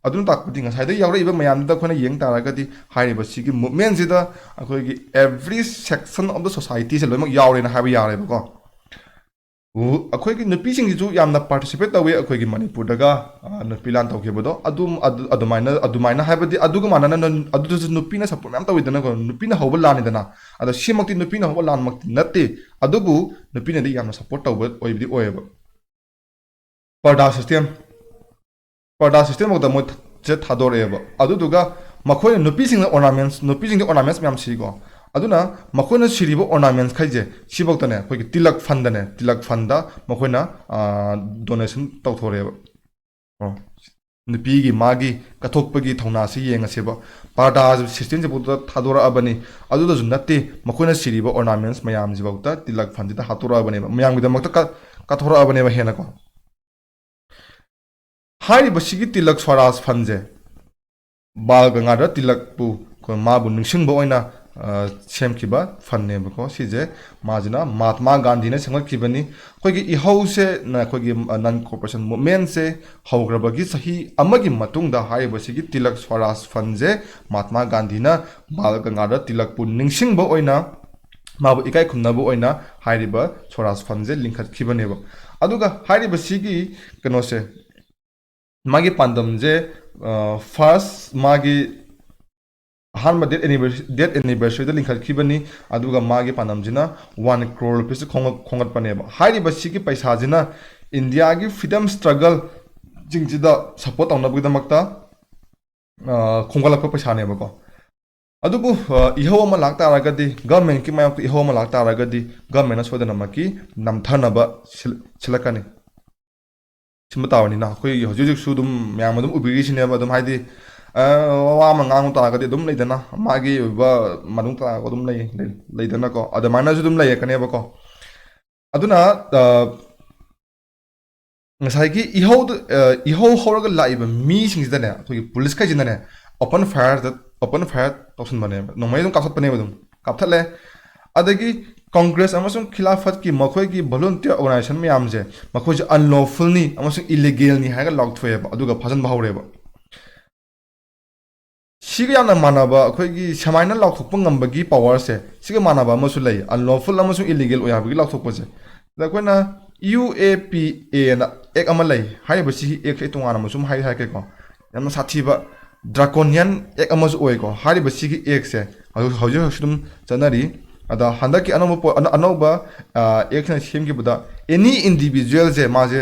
ꯑꯗꯨꯅ ꯇꯥꯛꯄꯗꯤ ꯉꯁꯥꯏꯗꯩ ꯌꯥꯎꯔꯛꯏꯕ ꯃꯌꯥꯝꯗꯨꯗ ꯑꯩꯈꯣꯏꯅ ꯌꯦꯡ ꯇꯥꯔꯒꯗꯤ ꯍꯥꯏꯔꯤꯕ ꯁꯤꯒꯤ ꯃꯨꯞꯃꯦꯟꯁꯤꯗ ꯑꯩꯈꯣꯏꯒꯤ every section of the societyꯁꯦ ꯂꯣꯏꯅꯃꯛ ꯌꯥꯎꯔꯦꯅ ꯍꯥꯏꯕ ꯌꯥꯔꯦꯕꯀꯣ꯫ ꯎ-, ꯑꯩꯈꯣꯏꯒꯤ ꯅꯨꯄꯤꯁꯤꯡꯁꯤꯁꯨ ꯌꯥꯝꯅ participate ꯇꯧꯋꯤ ꯑꯩꯈꯣꯏꯒꯤ ꯃꯅꯤꯄꯨꯔꯗꯒ, ꯑ, ꯅꯨꯄꯤ ꯂꯥꯟ ꯇꯧꯈꯤꯕꯗꯣ꯫ ꯑꯗꯨꯝ, ꯑꯗꯨ, ꯑꯗꯨꯃꯥꯏꯅ, ꯑꯗꯨꯃꯥꯏꯅ ꯍꯥꯏꯕꯗꯤ ꯑꯗꯨꯒ ꯃꯥꯟꯅꯅ ꯅ-, ꯑꯗꯨꯗꯁꯨ ꯅꯨꯄꯤꯅ support ꯃꯌꯥꯝ ꯇꯧꯋꯤꯗꯅꯀꯣ, ꯅꯨꯄꯤꯅ ꯍꯧꯕ ꯂꯥꯟꯅꯤꯗꯅ꯫ ꯑꯗꯣ ꯁꯤꯃꯛꯇꯤ ꯅꯨꯄꯤꯅ ꯍꯧꯕ ꯂꯥꯟꯃꯛꯇꯤ ꯅꯠꯇꯦ, ꯑꯗꯨꯕꯨ ꯅꯨꯄꯤꯅꯗꯤ ꯌꯥꯝꯅ support ꯇꯧꯕ ꯑꯣꯏꯕꯗꯤ ꯑꯣꯏꯌꯦꯕ꯫ ꯄꯔꯗꯥ system, ꯄꯔꯗꯥ system ꯐꯥꯎꯗ ꯃꯣꯏ ꯊ-, ꯁꯦ ꯊꯥꯗꯣꯔꯛꯑꯦꯕ꯫ ꯑꯗꯨꯗꯨꯒ ꯃꯈꯣꯏꯅ ꯅꯨꯄꯤꯁꯤꯡꯅ ornaments, ꯅꯨꯄꯤꯁꯤꯡꯗꯤ ornaments ꯃꯌꯥꯝ ꯁꯤꯀꯣ꯫ ꯑꯗꯨꯅ ꯃꯈꯣꯏꯅ ꯁꯤꯔꯤꯕ ornaments ꯈꯩꯁꯦ ꯁꯤꯐꯥꯎꯗꯅꯦ ꯑꯩꯈꯣꯏꯒꯤ ꯇꯤꯂꯛ fund ꯗꯅꯦ, ꯇꯤꯂꯛ fund ꯗ ꯃꯈꯣꯏꯅ, ꯑ, donation ꯇꯧꯊꯣꯔꯛꯑꯦꯕ꯫ ꯑꯣ, ꯅꯨꯄꯤꯒꯤ ꯃꯥꯒꯤ ꯀꯠꯊꯣꯛꯄꯒꯤ ꯊꯧꯅꯥꯁꯤ ꯌꯦꯡꯉꯁꯦꯕ꯫ ꯄꯔꯗꯥ system ꯁꯤꯐꯥꯎꯗ ꯊꯥꯗꯣꯔꯛꯑꯕꯅꯤ꯫ ꯑꯗꯨꯗꯁꯨ ꯅꯠꯇꯦ, ꯃꯈꯣꯏꯅ ꯁꯤꯔꯤꯕ ornaments ꯃꯌꯥꯝꯁꯤꯐꯥꯎꯗ ꯇꯤꯂꯛ fund ꯁꯤꯗ ꯍꯥꯠꯇꯣꯔꯛꯑꯕꯅꯦꯕ, ꯃꯌꯥꯝꯒꯤꯗꯃꯛꯇ ꯀꯠ-, ꯀꯠꯊꯣꯔꯛꯑꯕꯅꯦꯕ ꯍꯦꯟꯅꯀꯣ꯫ ꯍꯥꯏꯔꯤꯕꯁꯤꯒꯤ ꯇꯤꯂꯛ ꯁ꯭ꯋꯔꯥꯖ fund ꯁꯦ ꯕꯥꯜ ꯒꯪꯒꯥꯙꯔ ꯇꯤꯂꯛꯄꯨ, ꯑꯩꯈꯣꯏ ꯃꯥꯕꯨ ꯅꯤꯡꯁꯤꯡꯕ ꯑꯣꯏꯅ, ꯑ, ꯁꯦꯝꯈꯤꯕ fund ꯅꯦꯕꯀꯣ꯫ ꯁꯤꯁꯦ ꯃꯥꯁꯤꯅ ꯃꯍꯥꯠꯃꯥ ꯒꯥꯟꯙꯤꯅ ꯁꯦꯝꯒꯠꯈꯤꯕꯅꯤ꯫ ꯑꯩꯈꯣꯏꯒꯤ ꯏꯍꯧꯁꯦ ꯅ-, ꯑꯩꯈꯣꯏꯒꯤ, ꯑ, non cooperation movement ꯁꯦ ꯍꯧꯈ꯭ꯔꯕꯒꯤ ꯆꯍꯤ ꯑꯃꯒꯤ ꯃꯇꯨꯡꯗ ꯍꯥꯏꯔꯤꯕꯁꯤꯒꯤ ꯇꯤꯂꯛ ꯁ꯭ꯋꯔꯥꯖ fund ꯁꯦ ꯃꯍꯥꯠꯃꯥ ꯒꯥꯟꯙꯤꯅ ꯕꯥꯜ ꯒꯪꯒꯥꯙꯔ ꯇꯤꯂꯛꯄꯨ ꯅꯤꯡꯁꯤꯡꯕ ꯑꯣꯏꯅ, ꯃꯥꯕꯨ ꯏꯀꯥꯏ ꯈꯨꯝꯅꯕ ꯑꯣꯏꯅ ꯍꯥꯏꯔꯤꯕ ꯁ꯭ꯋꯔꯥꯖ fund ꯁꯦ ꯂꯤꯡꯈꯠꯈꯤꯕꯅꯦꯕ꯫ ꯑꯗꯨꯒ ꯍꯥꯏꯔꯤꯕꯁꯤꯒꯤ ꯀꯩꯅꯣꯁꯦ, ꯃꯥꯒꯤ ꯄꯥꯟꯗꯝꯁꯦ, ꯑ, first ꯃꯥꯒꯤ ꯑꯍꯥꯟꯕ death anniversary, death anniversary ꯗ ꯂꯤꯡꯈꯠꯈꯤꯕꯅꯤ꯫ ꯑꯗꯨꯒ ꯃꯥꯒꯤ ꯄꯥꯟꯗꯝꯁꯤꯅ one crore rupees ꯈꯣꯝꯒꯠ-, ꯈꯣꯝꯒꯠꯄꯅꯦꯕ꯫ ꯍꯥꯏꯔꯤꯕꯁꯤꯒꯤ ꯄꯩꯁꯥꯁꯤꯅ ꯏꯟꯗꯤꯌꯥꯒꯤ freedom struggle ꯁꯤꯡꯁꯤꯗ support ꯇꯧꯅꯕꯒꯤꯗꯃꯛꯇ, ꯑ, ꯈꯣꯝꯒꯠꯂꯛꯄ ꯄꯩꯁꯥꯅꯦꯕꯀꯣ꯫ ꯑꯗꯨꯕꯨ, ꯑ, ꯏꯍꯧ ꯑꯃ ꯂꯥꯛ ꯇꯥꯔꯒꯗꯤ, government ꯀꯤ ꯃꯥꯌꯣꯛꯇ ꯏꯍꯧ ꯑꯃ ꯂꯥꯛ ꯇꯥꯔꯒꯗꯤ, government ꯅ ꯁꯣꯏꯗꯅꯃꯛꯀꯤ ꯅꯝꯊꯅꯕ ꯁꯤꯜ-, ꯁꯤꯜꯂꯛꯀꯅꯤ꯫ ꯁꯤꯟꯕ ꯇꯥꯕꯅꯤꯅ ꯑꯩꯈꯣꯏꯒꯤ ꯍꯧꯖꯤꯛ ꯍꯧꯖꯤꯛꯁꯨ ꯑꯗꯨꯝ ꯃꯌꯥꯝ ꯑꯗꯨꯝ ꯎꯕꯤꯔꯤꯁꯤꯅꯦꯕ꯫ ꯑꯗꯨꯝ ꯍꯥꯏꯗꯤ, ꯑ, ꯋꯥ ꯑꯃ ꯉꯥꯡꯕ ꯇꯥꯔꯒꯗꯤ ꯑꯗꯨꯝ ꯂꯩꯗꯅ, ꯃꯥꯒꯤ ꯑꯣꯏꯕ ꯃꯅꯨꯡ ꯇꯥꯔꯒ ꯑꯗꯨꯝ ꯂꯩ, ꯂꯩ-, ꯂꯩꯗꯅꯀꯣ꯫ ꯑꯗꯨꯃꯥꯏꯅꯁꯨ ꯑꯗꯨꯝ ꯂꯩꯔꯛꯀꯅꯦꯕꯀꯣ꯫ ꯑꯗꯨꯅ, ꯑ, ꯉꯁꯥꯏꯒꯤ ꯏꯍꯧꯗ, ꯑ, ꯏꯍꯧ ꯍꯧꯔꯒ ꯂꯥꯛꯏꯕ ꯃꯤꯁꯤꯡꯁꯤꯗꯅꯦ, ꯑꯩꯈꯣꯏꯒꯤ ꯄꯨꯂꯤꯁꯈꯩꯁꯤꯅꯅꯦ, open fire ꯗ, open fire ꯇꯧꯁꯤꯟꯕꯅꯦꯕ꯫ ꯅꯣꯡꯃꯩ ꯑꯗꯨꯝ ꯀꯥꯞꯊꯠꯄꯅꯦꯕ, ꯑꯗꯨꯝ ꯀꯥꯞꯊꯠꯂꯦ꯫ ꯑꯗꯒꯤ ꯀꯣꯡꯒ꯭ꯔꯦꯁ ꯑꯃꯁꯨꯡ ꯈꯤꯂꯥꯐꯠꯀꯤ ꯃꯈꯣꯏꯒꯤ volunteer organization ꯃꯌꯥꯝꯁꯦ, ꯃꯈꯣꯏꯁꯦ unlawful ꯅꯤ ꯑꯃꯁꯨꯡ illegal ꯅꯤ ꯍꯥꯏꯔꯒ ꯂꯥꯎꯊꯣꯛꯑꯦꯕ, ꯑꯗꯨꯒ ꯐꯥꯖꯤꯟꯕ ꯍꯧꯔꯦꯕ꯫ ꯁꯤꯒ ꯌꯥꯝꯅ ꯃꯥꯟꯅꯕ, ꯑꯩꯈꯣꯏꯒꯤ ꯁꯨꯃꯥꯏꯅ ꯂꯥꯎꯊꯣꯛꯄ ꯉꯝꯕꯒꯤ power ꯁꯦ, ꯁꯤꯒ ꯃꯥꯟꯅꯕ ꯑꯃꯁꯨ ꯂꯩ, unlawful ꯑꯃꯁꯨꯡ illegal ꯑꯣꯏ ꯍꯥꯏꯕꯒꯤ ꯂꯥꯎꯊꯣꯛꯄꯁꯦ꯫ ꯑꯗ ꯑꯩꯈꯣꯏꯅ ꯌꯨ ꯑꯦ ꯄꯤ ꯑꯦꯅ ꯑꯦꯛ ꯑꯃ ꯂꯩ꯫ ꯍꯥꯏꯔꯤꯕ ꯁꯤꯒꯤ ꯑꯦꯛꯁꯦ ꯑꯩ ꯇꯣꯉꯥꯟꯅ ꯑꯃꯁꯨ ꯍꯥꯏ ꯍꯥꯏꯔꯛꯀꯦꯀꯣ꯫ ꯌꯥꯝꯅ ꯁꯥꯊꯤꯕ ꯗ꯭ꯔꯥꯀꯣꯅꯤꯌꯟ ꯑꯦꯛ ꯑꯃꯁꯨ ꯑꯣꯏꯀꯣ꯫ ꯍꯥꯏꯔꯤꯕ ꯁꯤꯒꯤ ꯑꯦꯛꯁꯦ ꯍꯧꯖꯤꯛ ꯍꯧꯖꯤꯛ ꯍꯧꯖꯤꯛꯁꯨ ꯑꯗꯨꯝ ꯆꯠꯅꯔꯤ꯫ ꯑꯗ ꯍꯟꯗꯛꯀꯤ ꯑꯅꯧꯕ ꯄꯣ- ꯑꯅ- ꯑꯅꯧꯕ ꯑꯦꯛꯁꯤꯅ ꯁꯦꯝꯈꯤꯕꯗ ꯑꯦꯅꯤ ꯏꯟꯗꯤꯕꯤꯖꯨꯋꯦꯜꯁꯦ ꯃꯥꯁꯦ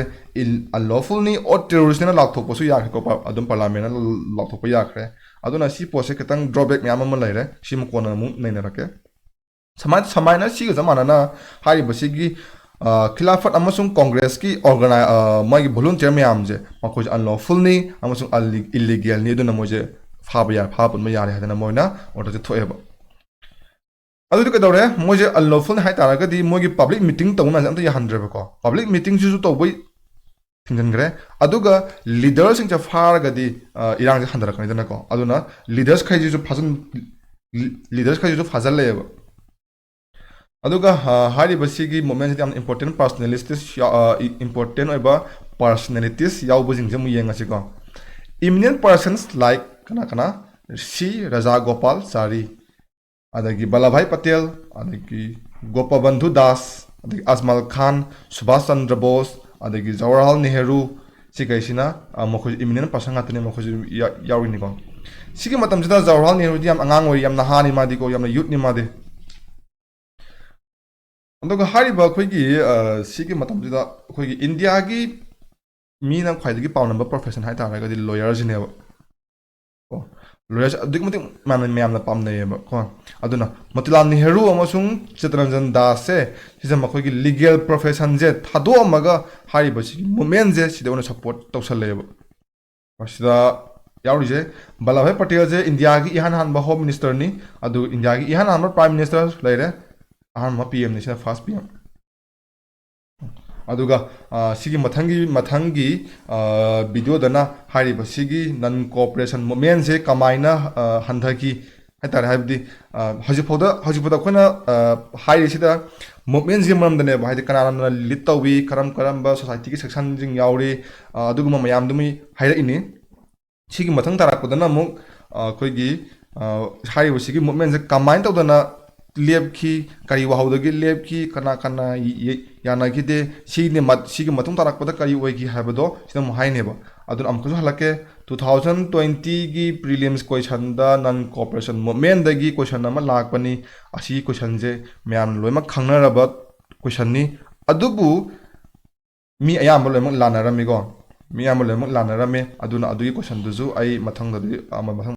ꯑꯟꯂꯣꯐꯨꯜꯅꯤ ꯑꯣꯔ ꯇꯦꯔꯣꯔꯤꯁꯅꯦꯅ ꯂꯥꯎꯊꯣꯛꯄꯁꯨ ꯌꯥꯈ꯭ꯔꯦꯀꯣ꯫ ꯄ- ꯑꯗꯨꯝ ꯄꯥꯔꯂꯥꯃꯦꯟꯅ ꯂꯥꯎꯊꯣꯛꯄ ꯌꯥꯈ꯭ꯔꯦ꯫ ꯑꯗꯨꯅ ꯁꯤ ꯄꯣꯠꯁꯦ ꯈꯤꯇꯪ ꯗ꯭ꯔꯣꯕꯦꯛ ꯃꯌꯥꯝ ꯑꯃ ꯂꯩꯔꯦ꯫ ꯁꯤꯃ ꯀꯣꯟꯅ ꯑꯃꯨꯛ ꯅꯩꯅꯔꯛꯀꯦ꯫ ꯁꯨꯃꯥꯏꯅ ꯁꯨꯃꯥꯏꯅ ꯁꯤꯒ ꯆꯞ ꯃꯥꯟꯅꯅ ꯍꯥꯏꯔꯤꯕ ꯁꯤꯒꯤ ꯈꯤꯂꯥꯐꯠ ꯑꯃꯁꯨꯡ ꯀꯣꯡꯒ꯭ꯔꯦꯁꯀꯤ ꯑꯣꯔꯒꯅꯥꯏ ꯃꯣꯏꯒꯤ ꯚꯣꯂꯨꯟꯇꯤꯌꯔ ꯃꯌꯥꯝꯁꯦ ꯃꯈꯣꯏꯁꯦ ꯑꯟꯂꯣꯐꯨꯜꯅꯤ ꯑꯃꯁꯨꯡ ꯏꯂꯤꯒꯦꯜꯅꯤ꯫ ꯑꯗꯨꯅ ꯃꯣꯏꯁꯦ ꯐꯥꯕ ꯌꯥꯏ, ꯐꯥꯕ ꯄꯨꯟꯕ ꯌꯥꯔꯦ ꯍꯥꯏꯗꯅ ꯃꯣꯏꯅ ꯑꯣꯔꯗꯔꯁꯦ ꯊꯣꯛꯑꯦꯕ꯫ ꯑꯗꯨꯗꯤ ꯀꯩꯗꯧꯔꯦ? ꯃꯣꯏꯁꯦ ꯑꯟꯂꯣꯐꯨꯜꯅꯤ ꯍꯥꯏꯇꯥꯔꯒꯗꯤ ꯃꯣꯏꯒꯤ ꯄꯕ꯭ꯂꯤꯛ ꯃꯤꯇꯤꯡ ꯇꯧꯕ ꯃꯌꯥꯝꯁꯦ ꯑꯝꯇ ꯌꯥꯍꯟꯗ꯭ꯔꯦꯕꯀꯣ꯫ ꯄꯕ꯭ꯂꯤꯛ ꯃꯤꯇꯤꯡꯁꯤꯁꯨ ꯇꯧꯕ ꯊꯤꯡꯖꯤꯟꯈ꯭ꯔꯦ꯫ ꯑꯗꯨꯒ ꯂꯤꯗꯔꯁꯤꯡꯁꯦ ꯐꯥꯔꯒꯗꯤ ꯏꯔꯥꯡꯁꯦ ꯍꯟꯊꯔꯛꯀꯅꯤꯗꯅꯀꯣ꯫ ꯑꯗꯨꯅ ꯂꯤꯗꯔꯁꯈꯩꯁꯤꯁꯨ ꯐꯥꯖꯤꯟ ꯂꯤꯗꯔꯁꯈꯩꯁꯤꯁꯨ ꯐꯥꯖꯤꯜꯂꯛꯑꯦꯕ꯫ ꯑꯗꯨꯒ ꯍꯥꯏꯔꯤꯕ ꯁꯤꯒꯤ ꯃꯨꯞꯃꯦꯟꯁꯤꯗ ꯌꯥꯝꯅ ꯏꯝꯄꯣꯔꯇꯦꯟ ꯄꯥꯔꯁꯅꯦꯂꯤꯁꯇꯤꯁ ꯏꯝꯄꯣꯔꯇꯦꯟ ꯑꯣꯏꯕ ꯄꯥꯔꯁꯅꯦꯂꯤꯇꯤꯁ ꯌꯥꯎꯕꯁꯤꯡꯁꯦ ꯑꯃꯨꯛ ꯌꯦꯡꯉꯁꯤꯀꯣ꯫ ꯏꯃꯤꯅꯦꯟ ꯄꯥꯔꯁꯟꯁ ꯂꯥꯏꯛ ꯀꯅꯥ ꯀꯅꯥ? ꯁꯤ ꯔꯖꯥ ꯒꯣꯄꯥꯜ ꯆꯥꯔꯤ, ꯑꯗꯒꯤ ꯕꯜꯂꯚꯥꯏ ꯄꯇꯦꯜ, ꯑꯗꯒꯤ ꯒꯣꯄꯕꯟꯙꯨ ꯗꯥꯁ, ꯑꯗꯒꯤ ꯑꯖꯃꯜ ꯈꯥꯟ, ꯁꯨꯚꯥꯁ ꯆꯟꯗ꯭ꯔ ꯕꯣꯁ, ꯑꯗꯒꯤ ꯖꯋꯥꯍꯔꯂꯥꯜ ꯅꯦꯍꯔꯨ, ꯁꯤꯈꯩꯁꯤꯅ ꯃꯈꯣꯏ ꯏꯃꯤꯅꯦꯟ ꯄꯥꯔꯁꯟ ꯉꯥꯛꯇꯅꯤ ꯃꯈꯣꯏꯁꯨ ꯌꯥꯎꯔꯤꯅꯤꯀꯣ꯫ ꯁꯤꯒꯤ ꯃꯇꯝꯁꯤꯗ ꯖꯋꯥꯍꯔꯂꯥꯜ ꯅꯦꯍꯔꯨꯗꯤ ꯌꯥꯝ ꯑꯉꯥꯡ ꯑꯣꯏꯔꯤ, ꯌꯥꯝ ꯅꯍꯥꯅꯤ ꯃꯥꯗꯤꯀꯣ, ꯌꯥꯝꯅ ꯌꯨꯠꯅꯤ ꯃꯥꯗꯤ꯫ ꯑꯗꯨꯒ ꯍꯥꯏꯔꯤꯕ ꯑꯩꯈꯣꯏꯒꯤ ꯁꯤꯒꯤ ꯃꯇꯝꯁꯤꯗ ꯑꯩꯈꯣꯏꯒꯤ ꯏꯟꯗꯤꯌꯥꯒꯤ ꯃꯤꯅ ꯈ꯭ꯋꯥꯏꯗꯒꯤ ꯄꯥꯝꯅꯕ ꯄ꯭ꯔꯣꯐꯦꯁꯟ ꯍꯥꯏꯇꯥꯔꯒꯗꯤ ꯂꯣꯌꯔꯁꯤꯅꯦꯕ꯫ ꯀꯣ, ꯂꯣꯌꯔꯁꯦ ꯑꯗꯨꯛꯀꯤ ꯃꯇꯤꯛ ꯃꯌꯥꯝꯅ ꯃꯌꯥꯝꯅ ꯄꯥꯝꯅꯩꯌꯦꯕ ꯀꯣ꯫ ꯑꯗꯨꯅ ꯃꯣꯇꯤꯂꯥꯜ ꯅꯦꯍꯔꯨ ꯑꯃꯁꯨꯡ ꯆꯤꯇꯔꯟꯖꯟ ꯗꯥꯁꯁꯦ ꯁꯤꯁꯦ ꯃꯈꯣꯏꯒꯤ ꯂꯤꯒꯦꯜ ꯄ꯭ꯔꯣꯐꯦꯁꯟꯁꯦ ꯊꯥꯗꯣꯛꯑꯝꯃꯒ ꯍꯥꯏꯔꯤꯕ ꯁꯤꯒꯤ ꯃꯨꯞꯃꯦꯟꯁꯦ ꯁꯤꯗ ꯑꯣꯏꯅ ꯁꯞꯄꯣꯔꯠ ꯇꯧꯁꯜꯂꯛꯑꯦꯕ꯫ ꯃꯁꯤꯗ ꯌꯥꯎꯔꯤꯁꯦ ꯕꯜꯂꯚꯥꯏ ꯄꯇꯦꯜꯁꯦ ꯏꯟꯗꯤꯌꯥꯒꯤ ꯏꯍꯥꯟ ꯍꯥꯟꯕ ꯍꯣꯝ ꯃꯤꯅꯤꯁꯇꯔꯅꯤ꯫ ꯑꯗꯨ ꯏꯟꯗꯤꯌꯥꯒꯤ ꯏꯍꯥꯟ ꯍꯥꯟꯕ ꯄ꯭ꯔꯥꯏꯝ ꯃꯤꯅꯤꯁꯇꯔ ꯂꯩꯔꯦ꯫ ꯑꯍꯥꯟꯕ ꯄꯤ ꯑꯦꯝꯅꯤ, ꯁꯤꯅ ꯐꯥꯔꯁ ꯄꯤ ꯑꯦꯝ꯫ ꯑꯗꯨꯒ ꯁꯤꯒꯤ ꯃꯊꯪꯒꯤ ꯃꯊꯪꯒꯤ ꯚꯤꯗꯤꯑꯣꯗꯅ ꯍꯥꯏꯔꯤꯕ ꯁꯤꯒꯤ ꯅꯟ ꯀꯣꯑꯣꯄꯔꯦꯁꯟ ꯃꯨꯞꯃꯦꯟꯁꯦ ꯀꯃꯥꯏꯅ ꯍꯟꯊꯈꯤ ꯍꯥꯏꯇꯥꯔꯦ꯫ ꯍꯥꯏꯕꯗꯤ ꯍꯧꯖꯤꯛꯐꯥꯎꯗ ꯍꯧꯖꯤꯛꯐꯥꯎꯗ ꯑꯩꯈꯣꯏꯅ ꯍꯥꯏꯔꯤꯁꯤꯗ ꯃꯨꯞꯃꯦꯟꯁꯤꯒꯤ ꯃꯔꯝꯗꯅꯦꯕ꯫ ꯍꯥꯏꯗꯤ ꯀꯅꯥꯅ ꯂꯤꯠ ꯇꯧꯏ, ꯀꯔꯝ ꯀꯔꯝꯕ ꯁꯣꯁꯥꯏꯇꯤꯒꯤ ꯁꯦꯛꯁꯟꯁꯤꯡ ꯌꯥꯎꯔꯤ, ꯑꯗꯨꯒꯨꯝꯕ ꯃꯌꯥꯝꯗꯨꯃꯤ ꯍꯥꯏꯔꯛꯏꯅꯤ꯫ ꯁꯤꯒꯤ ꯃꯊꯪ ꯇꯥꯔꯛꯄꯗꯅ ꯑꯃꯨꯛ ꯑꯩꯈꯣꯏꯒꯤ ꯍꯥꯏꯔꯤꯕꯁꯤꯒꯤ ꯃꯨꯞꯃꯦꯟꯁꯦ ꯀꯃꯥꯏꯅ ꯇꯧꯗꯅ ꯂꯦꯞꯈꯤ, ꯀꯔꯤ ꯋꯥꯍꯧꯗꯒꯤ ꯂꯦꯞꯈꯤ, ꯀꯅꯥ ꯀꯅꯥ ꯌ-, ꯌ-, ꯌꯥꯅꯈꯤꯗꯦ, ꯁꯤꯅꯤ ꯃꯠ-, ꯁꯤꯒꯤ ꯃꯇꯨꯡ ꯇꯥꯔꯛꯄꯗ ꯀꯔꯤ ꯑꯣꯏꯈꯤ ꯍꯥꯏꯕꯗꯣ ꯁꯤꯗ ꯑꯃꯨꯛ ꯍꯥꯏꯅꯦꯕ꯫ ꯑꯗꯨꯅ ꯑꯃꯨꯛꯀꯁꯨ ꯍꯜꯂꯛꯀꯦ, two thousand twenty ꯒꯤ prelims questionꯗ non cooperation movementꯗꯒꯤ question ꯑꯃ ꯂꯥꯛꯄꯅꯤ꯫ ꯑꯁꯤꯒꯤ questionꯁꯦ ꯃꯌꯥꯝ ꯂꯣꯏꯅꯃꯛ ꯈꯪꯅꯔꯕ questionꯅꯤ꯫ ꯑꯗꯨꯕꯨ ꯃꯤ ꯑꯌꯥꯝꯕ ꯂꯣꯏꯅꯃꯛ ꯂꯥꯟꯅꯔꯝꯃꯤꯀꯣ꯫ ꯃꯤ ꯑꯌꯥꯝꯕ ꯂꯣꯏꯅꯃꯛ ꯂꯥꯟꯅꯔꯝꯃꯦ꯫ ꯑꯗꯨꯅ ꯑꯗꯨꯒꯤ questionꯗꯨꯁꯨ ꯑꯩ ꯃꯊꯪꯗꯗꯤ, ꯑꯃ, ꯃꯊꯪ